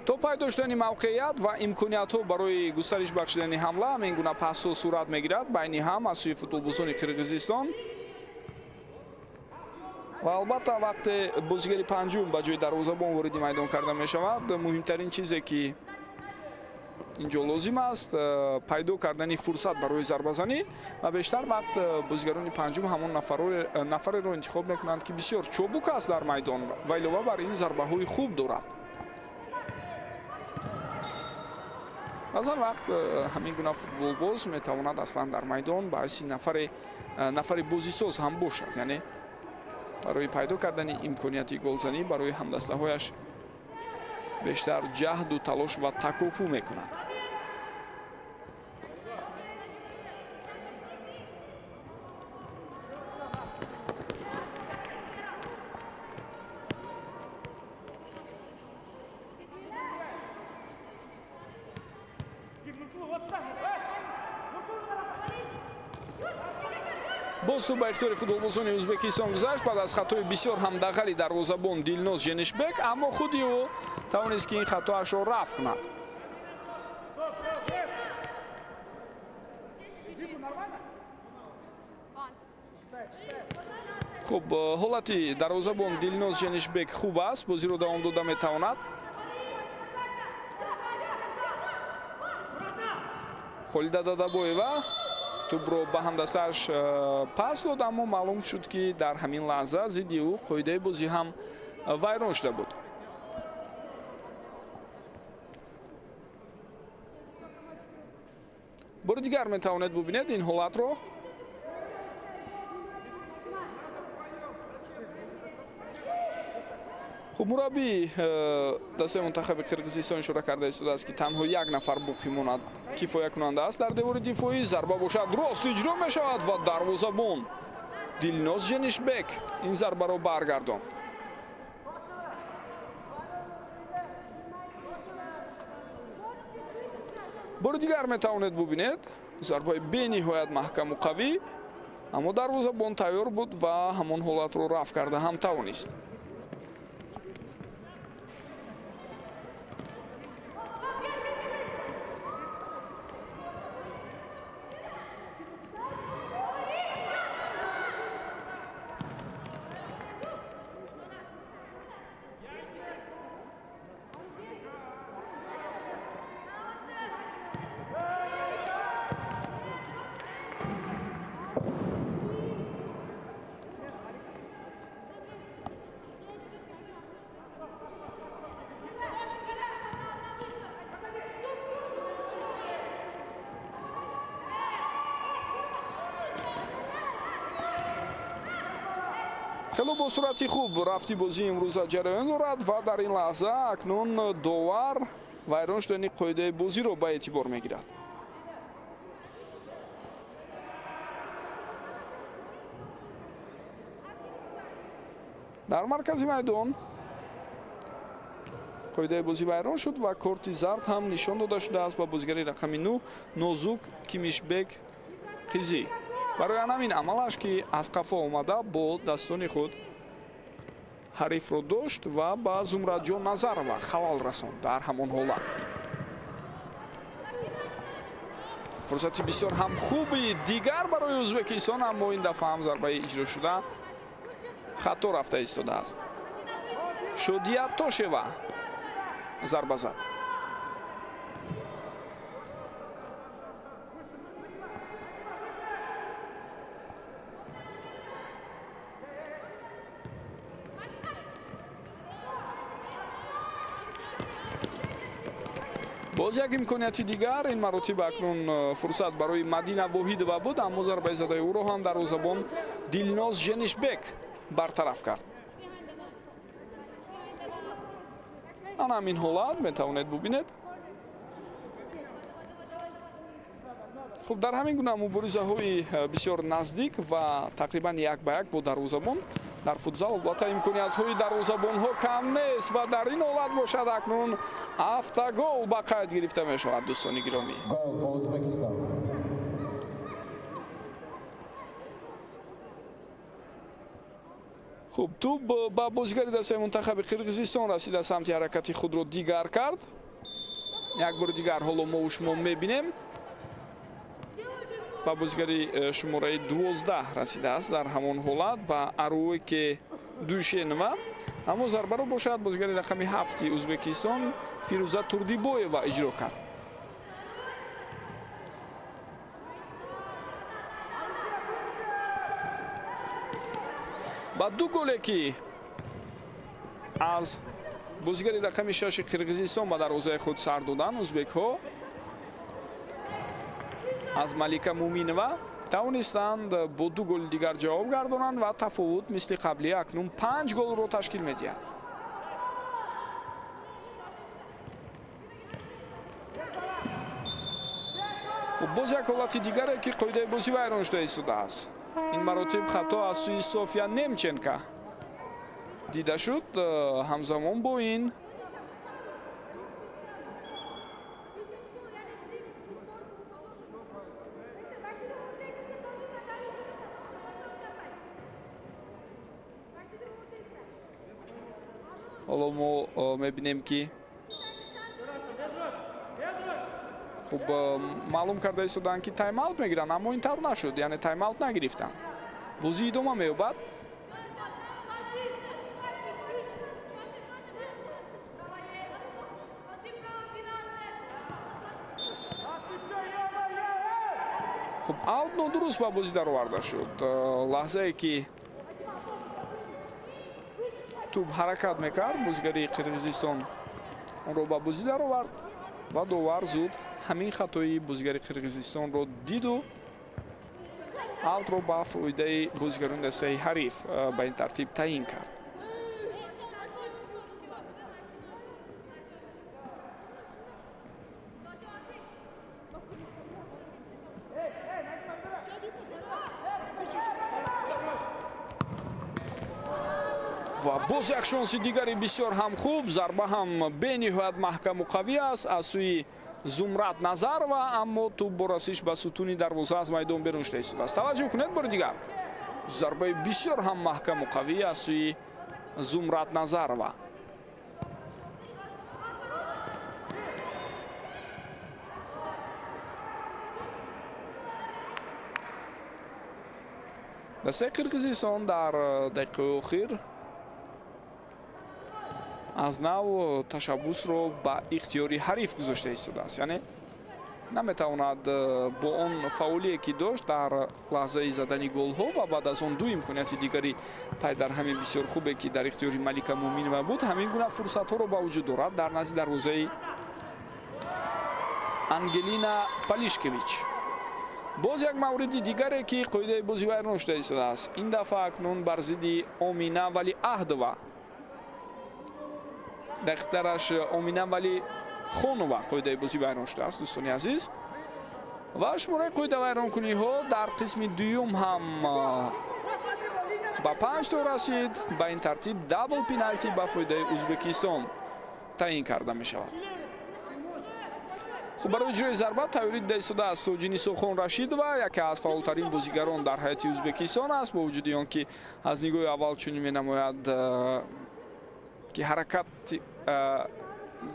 То пайдо шудани мавқеият ва имкониятҳо барои густариш бахшидани ҳамла ҳамин гуна пассҳо сурат мегирад байни ҳам аз сӯи футболбозони Қирғизистон. Ва албатта вақте бозигари панҷум ба ҷои дарвозабон вориди майдон карда мешавад, муҳимтарин чизе ки инҷо лозим аст, пайдо кардани фурсат барои зарбазанӣ, ва бештар вақт бозигарони панҷум ҳамон нафареро интихоб мекунанд, ки бисёр чобук аст дар майдон ва илова бар ин зарбаҳои хуб дорад. Баъзан вақт ҳамин гуна футболбоз метавонад аслан дар майдон ба ҳайси нафари бозисоз ҳам бошад, яъне барои пайдо кардани имконияти голзанӣ барои ҳамдастаҳояш бештар ҷаҳду талош ва такопӯ мекунад. Боз тӯб ба ихтиёри футболбозони Ӯзбекистон гузашт баъд аз хатои бисёр ҳамдағали дарвозабон Дилноз Женишбек, аммо худи ӯ тавонист, ки ин хатоашро рафъ кунад. Хуб, ҳолати дарвозабон Дилноз Женишбек хуб аст, бозиро давом дода метавонад. Холида Дадабоева тӯбро ба ҳамдастааш пас дод, аммо маълум шуд, ки дар ҳамин лаҳза зидди ӯ қоидаи бозӣ ҳам вайрон шуда буд. Бори дигар метавонед бубинед ин ҳолатро. Хуб, мураббии дастаи мунтахаби Қирғизистон ишора карда истодааст, ки танҳо як нафар боқӣ монад кифоякунанда аст дар девори дифоӣ. Зарба бошад рост иҷро мешавад ва дарвозабон Дилноз Женишбек ин зарбаро баргардонд. Бори дигар метавонед бубинед зарбаи бениҳоят маҳкаму қавӣ, аммо дарвозабон тайёр буд ва ҳамон ҳолатро рафъ карда ҳам тавонист. Хело бо суръати хуб рафти бозии имрӯза ҷараён дорад ва дар ин лаҳза акнун довар вайрон шудани қоидаи бозиро ба эътибор мегирад. Дар маркази майдон қоидаи бозӣ вайрон шуд ва корти зард ҳам нишон дода шудааст ба бозигари рақами 9 Нозук Кимишбек Қизӣ. Барои ҳамин амалаш, ки аз қафо омада бо дастони худ ҳарифро дошт ва ба Зумрадҷон Назарова халал расонд дар ҳамон ҳолат. Фурсати бисёр ҳам хуби дигар барои Ӯзбекистон, аммо ин дафъа ҳам зарбаи иҷро шуда хато рафта истодааст. Шодия Тошева зарба зад. Боз як имконияти дигар, ин маротиба акнун фурсат барои Мадина Воҳидова буд, аммо зарбаи задаи ӯро ҳам дарвозабон Дилноз Женишбек бартараф кард. Ана ҳамин ҳолат метавонед бубинед. Хуб, дар ҳамин гуна муборизаҳои бисёр наздик ва тақрибан як ба як бо дарвозабон дар футзал албатта имкониятҳои дарвозабонҳо кам нест ва дар ин ҳолат бошад акнун автогол ба қайд гирифта мешавад, дӯстони гиромӣ. Хуб, тӯб ба бозигари дастаи мунтахаби Қирғизистон расида, самти ҳаракати худро дигар кард. Як бори дигар ҳоло мо шумо мебинем. Ба бозигари шумораи 12 расидааст дар ҳамон ҳолат ба Аруке Душенова, аммо зарбаро бошад бозигари рақами 7 Ӯзбекистон Фирӯза Турдибоева иҷро кард. Ба ду голе ки аз бозигари рақами 6 Қирғизистон ба дарвозаи худ сар доданд, ӯзбекҳо аз Малика Муминова тавонистанд бо ду голи дигар ҷавоб гардонанд ва тафовут мисли қаблӣ акнун 5 голро ташкил медиҳад. Хуб, боз як ҳолати дигаре ки қоидаи бозӣ вайрон шуда истодааст. Ин маротиб хато аз сӯи София Немченко дида шуд. Ҳамзамон бо ин ҳоло мо мебинем ки хуб маълум карда истоданд ки тайм-аут мегиранд, аммо ин тавр нашуд, яъне тайм-аут нагирифтанд. Бозӣ идома меёбад. Хуб, аут нодуруст ба бозӣ дароварда шуд. Лаҳзае ки тӯб ҳаракат мекард, бозигари Қирғизистон онро ба бозӣ даровард ва довар зуд ҳамин хатои бозигари Қирғизистонро диду аутро ба фоидаи бозигарони дастаи ҳариф ба ин тартиб таъин кард. Ва боз як шонси дигари бисёр ҳам хуб, зарба ҳам бениҳоят маҳкаму қавӣ аст аз сӯи Зумрат Назарова, аммо тӯб бо расиш ба сутуни дарвоза аз майдон берун шуда истодааст. Таваҷҷӯҳ кунед бори дигар, зарбаи бисёр ҳам маҳкаму қавӣ аз сӯи Зумрат Назарова. Дастаи Қирғизистон дар дақиқаи охир аз нав ташаббусро ба ихтиёри ҳариф гузошта истодааст, яъне наметавонад бо он фаъолие ки дошт дар лаҳзаи задани голҳо ва баъд аз он ду имконияти дигари пайдарҳами бисёр хубе ки дар ихтиёри Малика Муминова буд, ҳамин гуна фурсатҳоро ба вуҷуд дорад дар назди дарвозаи Ангелина Палишкевич. Боз як мавриди дигаре, ки қоидаи бозӣ вайрон шуда истодааст. Ин дафъа акнун бар зидди Омина Валиаҳдова, дақиқтараш Омина Валихонова қоидаи бозӣ вайрон шудааст, дӯстони азиз. Ва шумораи қоидавайронкуниҳо дар қисми дуюм ҳам ба 5 то расид. Ба ин тартиб дабл пеналти ба фоидаи Ӯзбекистон таъин карда мешавад. Хуб, барои иҷрои зарба тайёрӣ дида истодааст Тоҷинисохон Рашидова, яке аз фаъолтарин бозигарон дар ҳайати Ӯзбекистон аст, бо вуҷуди он ки аз нигоҳи аввал чунин менамояд, ки ҳаракат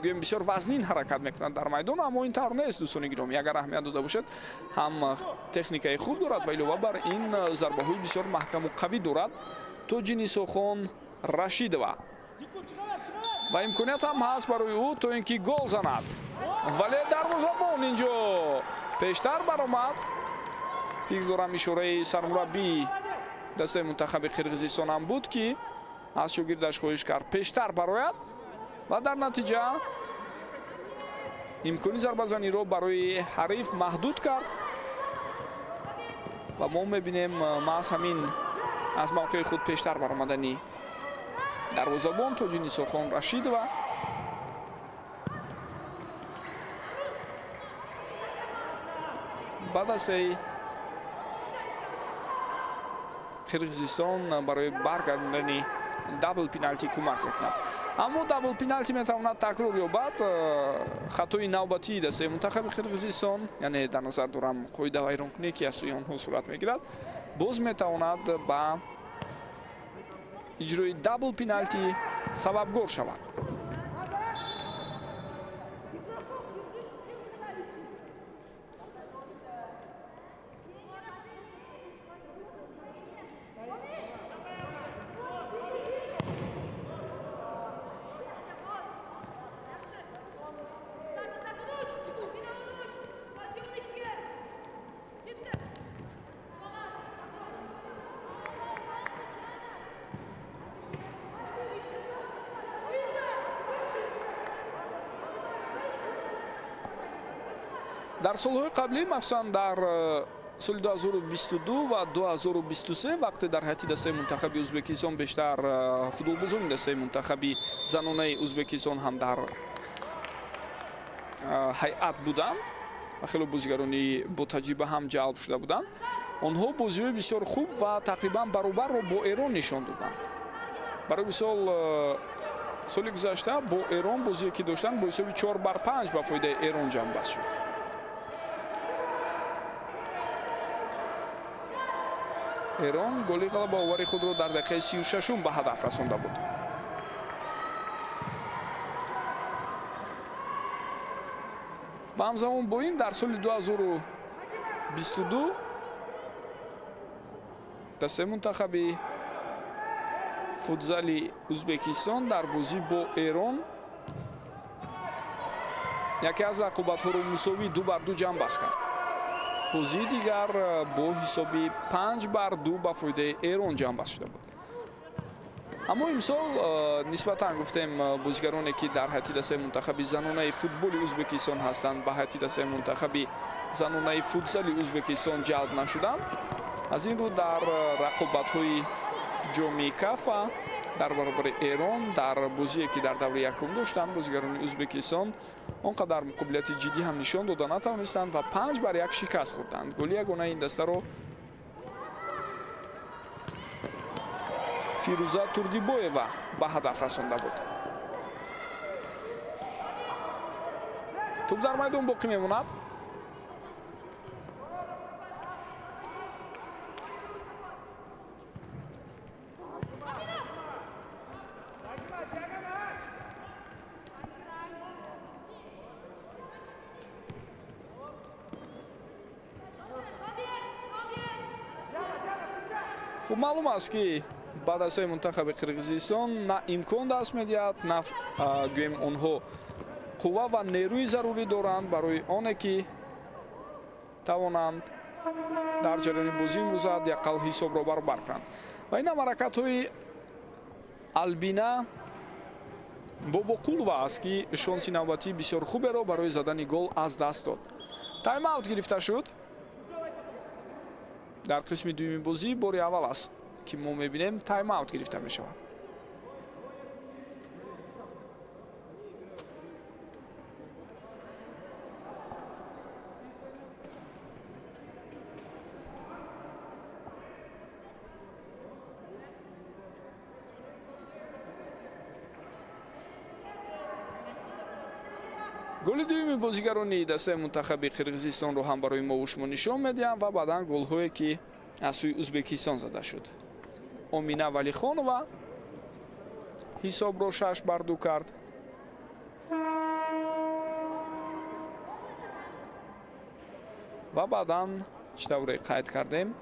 гӯем бисёр вазнин ҳаракат мекунад дар майдон, аммо ин тавр нест, дӯстони гиромӣ. Агар аҳамият дода бошад, ҳам техникаи хуб дорад ва илова бар ин зарбаҳои бисёр маҳкаму қавӣ дорад Тоҷинисохон Рашидова. Ва имконият ҳам ҳаст барои ӯ то ин ки гол занад, вале дарвозабон инҷо пештар баромад. Фикр дорам, ишораи сармураббии дастаи мунтахаби Қирғизистон ҳам буд, ки аз шогирдаш хоҳиш кард пештар барояд ва дар натиҷа имкони зарбазаниро барои ҳариф маҳдуд кард. Ва мо мебинем маҳз ҳамин аз мавқеи худ пештар баромадани дарвозабон Тоҷинисохон Рашидова. Ба дастаи Қирғизистон барои баргардондани дабл пеналти кӯмак мекунад. Аммо дабл пеналти метавонад такрор ёбад. Хатои навбатии дастаи мунтахаби Қирғизистон, яъне дар назар дорам қоида вайронкуние, ки аз сӯи онҳо сурат мегирад, боз метавонад ба иҷрои дабл пеналти сабабгор шавад. Дар солҳои қаблӣ, махсусан дар соли 2022 ва 2023, вақте дар ҳайати дастаи мунтахаби Ӯзбекистон бештар футболбозони дастаи мунтахаби занонаи Ӯзбекистон ҳам дар ҳайат буданд ва хеле бозигарони ботаҷриба ҳам ҷалб шуда буданд, онҳо бозиҳои бисёр хуб ва тақрибан баробарро бо Эрон нишон доданд. Барои мисол, соли гузашта бо Эрон бозие ки доштанд, бо ҳисоби 4-5 ба фоидаи Эрон ҷамъбаст шуд. Эрон голи ғалабаовари худро дар дақиқаи 36 ба ҳадаф расонда буд. Ва ҳамзамон бо ин дар соли 2022 дастаи мунтахаби футзали Ӯзбекистон дар бозӣ бо Эрон яке аз рақобатҳоро мусовӣ 2-2 ҷамъбаст кард. Бозии дигар бо ҳисоби 5-2 ба фоидаи Эрон ҷамъбаст шуда буд. Аммо имсол нисбатан гуфтем, бозигароне ки дар ҳайати дастаи мунтахаби занонаи футболи Ӯзбекистон ҳастанд, ба ҳайати дастаи мунтахаби занонаи футзали Ӯзбекистон ҷалб нашуданд. Аз ин рӯ дар рақобатҳои ҷоми Кафа дар баробари Эрон дар бозие ки дар даври якум доштанд, бозигарони Ӯзбекистон он қадар муқобилияти ҷиддӣ ҳам нишон дода натавонистанд ва 5-1 шикаст хӯрданд. Голи ягонаи ин дастаро Фирӯза Турдибоева ба ҳадаф расонда буд. Тӯб дар майдон боқӣ мемонад. Хуб, маълум аст, ки ба дастаи мунтахаби Қирғизистон на имкон даст медиҳад, на гӯем онҳо қувва ва нерӯи зарурӣ доранд барои оне ки тавонанд дар ҷараёни бозӣ имрӯза ҳадди ақал ҳисобро баробар кунанд. Ва ин ҳам ҳаракатҳои Албина Бобоқулова аст, ки шонси навбатии бисёр хуберо барои задани гол аз даст дод. Тайм-аут гирифта шуд. Дар қисми дуюми бозӣ бори аввал аст, ки мо мебинем тайм-аут гирифта мешавад. Голи дуюми бозигарони дастаи мунтахаби Қирғизистонро ҳам барои мо шумо нишон медиҳам ва баъдан голҳое, ки аз сӯи Ӯзбекистон зада шуд. Омина Валихонова ҳисобро 6-2 кард. Ва баъдан чӣ тавре қайд кардем,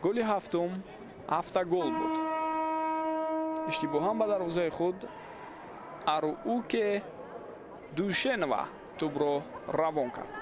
голи ҳафтум автогол буд. Иштибоҳан ба дарвозаи худ Аруке Душенова тӯбро равон кард.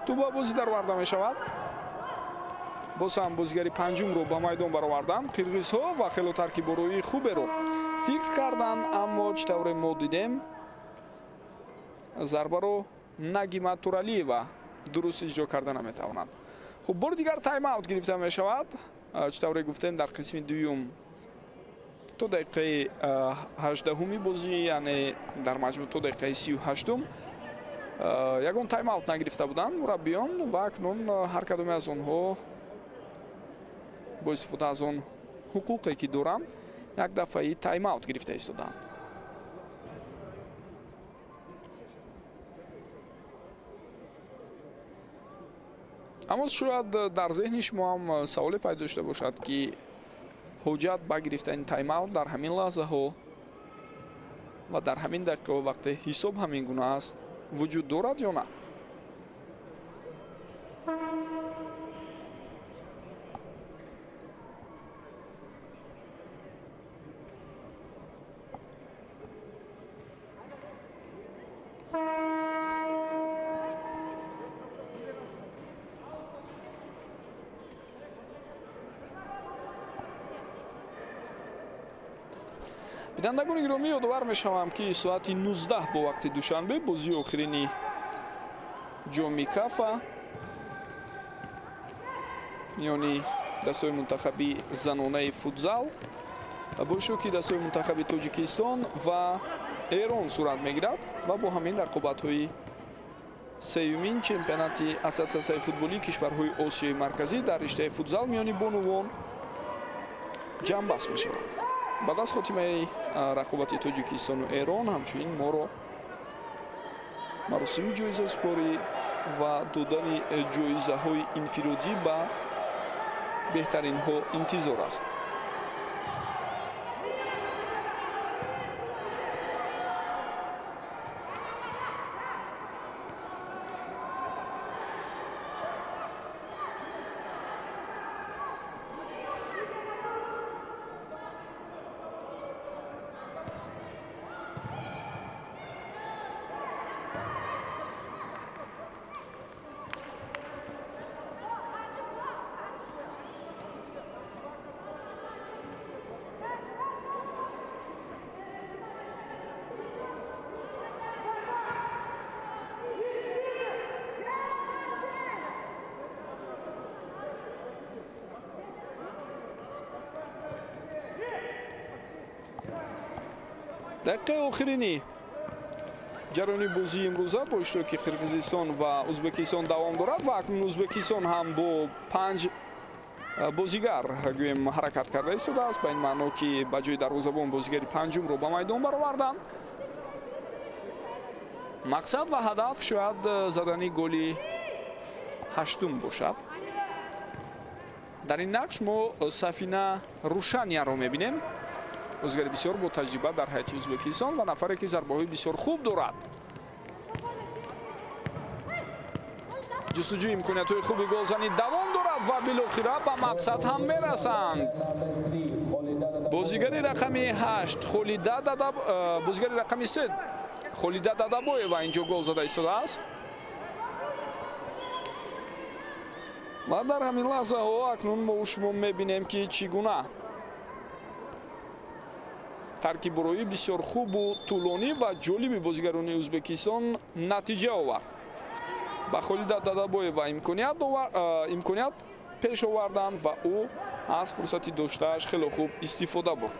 Тӯб ба бозӣ дароварда мешавад. Боз ҳам бозигари панҷумро ба майдон бароварданд қирғизҳо ва хело таркибороии хуберо фикр карданд, аммо чӣ тавре мо дидем, зарбаро Нагима Туралиева дуруст иҷро карда наметавонад. Хуб, бори дигар тайм-аут гирифта мешавад. Чӣ тавре гуфтем, дар қисми дуюм то дақиқаи 18-уми бозӣ, яъне дар маҷмӯъ то дақиқаи 38-ум ягон тайм-аут нагирифта буданд мураббиён ва акнун ҳар кадоме аз онҳо бо истифода аз он ҳуқуқе, ки доранд, як дафъаи тайм-аут гирифта истодаанд. Аммо шояд дар зеҳни шумо ҳам саволе пайдо шуда бошад, ки ҳоҷат ба гирифтани тайм-аут дар ҳамин лаҳзаҳо ва дар ҳамин дақиқаҳо, вақте ҳисоб ҳамин гуна аст, вуҷуд дорад ё на? Бинандагони гиромӣ, ёдовар мешавам, ки соати 19 бо вақти Душанбе бозии охирини ҷоми Кафа миёни дастаҳои мунтахаби занонаи футзал бо иштироки дастаҳои мунтахаби Тоҷикистон ва Эрон сурат мегирад ва бо ҳамин рақобатҳои сеюмин чемпионати ассотсиатсияи футболии кишварҳои Осиёи Марказӣ дар риштаи футзал миёни бонувон ҷамъбаст мешавад. Баъд аз хотимаи рақобати Тоҷикистону Эрон ҳамчунин моро маросими ҷоизаспорӣ ва додани ҷоизаҳои инфиродӣ ба беҳтаринҳо интизор аст. Дақиқаи охирини Ҷараёни бозии имрӯза бо иштироки Қирғизистон ва Ӯзбекистон давом дорад ва акнун Ӯзбекистон ҳам бо 5 бозигар гӯем ҳаракат карда истодааст, ба ин маъно ки ба ҷои дарвозабон бозигари панҷумро ба майдон бароварданд. Мақсад ва ҳадаф шояд задани голи ҳаштум бошад. Дар ин нақш мо Сафина Рушанияро мебинем, бозигари бисёр бо таҷриба дар ҳайати Ӯзбекистон ва нафаре ки зарбаҳои бисёр хуб дорад. Ҷустуҷӯи имкониятҳои хуби голзанӣ давом дорад ва билохира ба мақсад ҳам мерасанд. Бозигари рақами 8 Холида Дадаб, бозигари рақами 3 Холида Дадабоева инҷо гол зада истодааст. Ва дар ҳамин лаҳзаҳо акнун мо шумо мебинем ки чӣ гуна таркиббуроӣ бисёр хубу тӯлонӣ ва ҷолиби бозигарони Ӯзбекистон натиҷа овард. Ба Холида Дадабоева имконият пеш оварданд ва ӯ аз фурсати доштааш хеле хуб истифода бурд.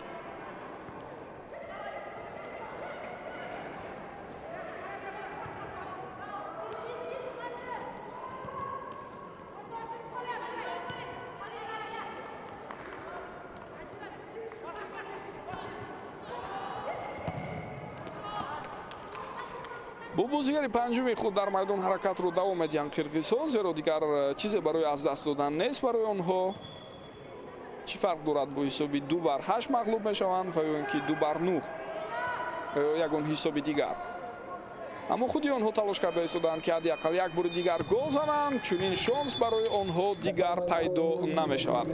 Бо бозигари панҷуми худ дар майдон ҳаракатро давом медиҳанд қирғизҳо, зеро дигар чизе барои аз даст додан нест барои онҳо. Чӣ фарқ дорад бо ҳисоби 2-8 мағлуб мешаванд ва ё ин ки 2-9 ва ё ягон ҳисоби дигар. Аммо худи онҳо талош карда истодаанд ки ҳадди ақал як бори дигар гол зананд, чунин шонс барои онҳо дигар пайдо намешавад.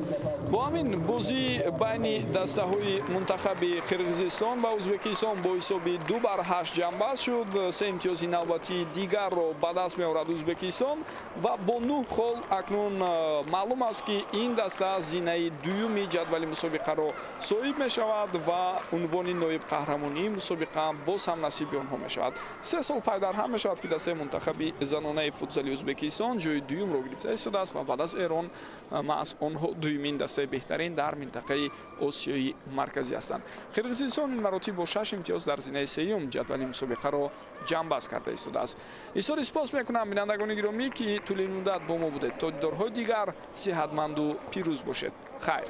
Бо ҳамин бозӣ байни дастаҳои мунтахаби Қирғизистон ва Ӯзбекистон бо ҳисоби 2-8 ҷамъбаст шуд. 3 имтиёзи навбатии дигарро ба даст меорад Ӯзбекистон ва бо 9 хол акнун маълум аст ки ин даста зинаи дуюми ҷадвали мусобиқаро соҳиб мешавад ва унвони ноиб қаҳрамонии мусобиқа боз ҳам насиби онҳо мешавад. 3 сол пайдарҳам мешавад ки дастаи мунтахаби занонаи футзали Ӯзбекистон ҷои дуюмро гирифта истодааст ва баъд аз Эрон маҳз онҳо дуюмин дастаи беҳтарин дар минтақаи Осиёи Марказӣ ҳастанд. Қирғизистон ин маротиб бо 6 имтиёз дар зинаи сеюм ҷадвали мусобиқаро ҷамъбаст карда истодааст. Изҳори сипос мекунам бинандагони гиромӣ ки тӯли муддат бо мо будед. То дидорҳои дигар сиҳатманду пирӯз бошед. Хайр.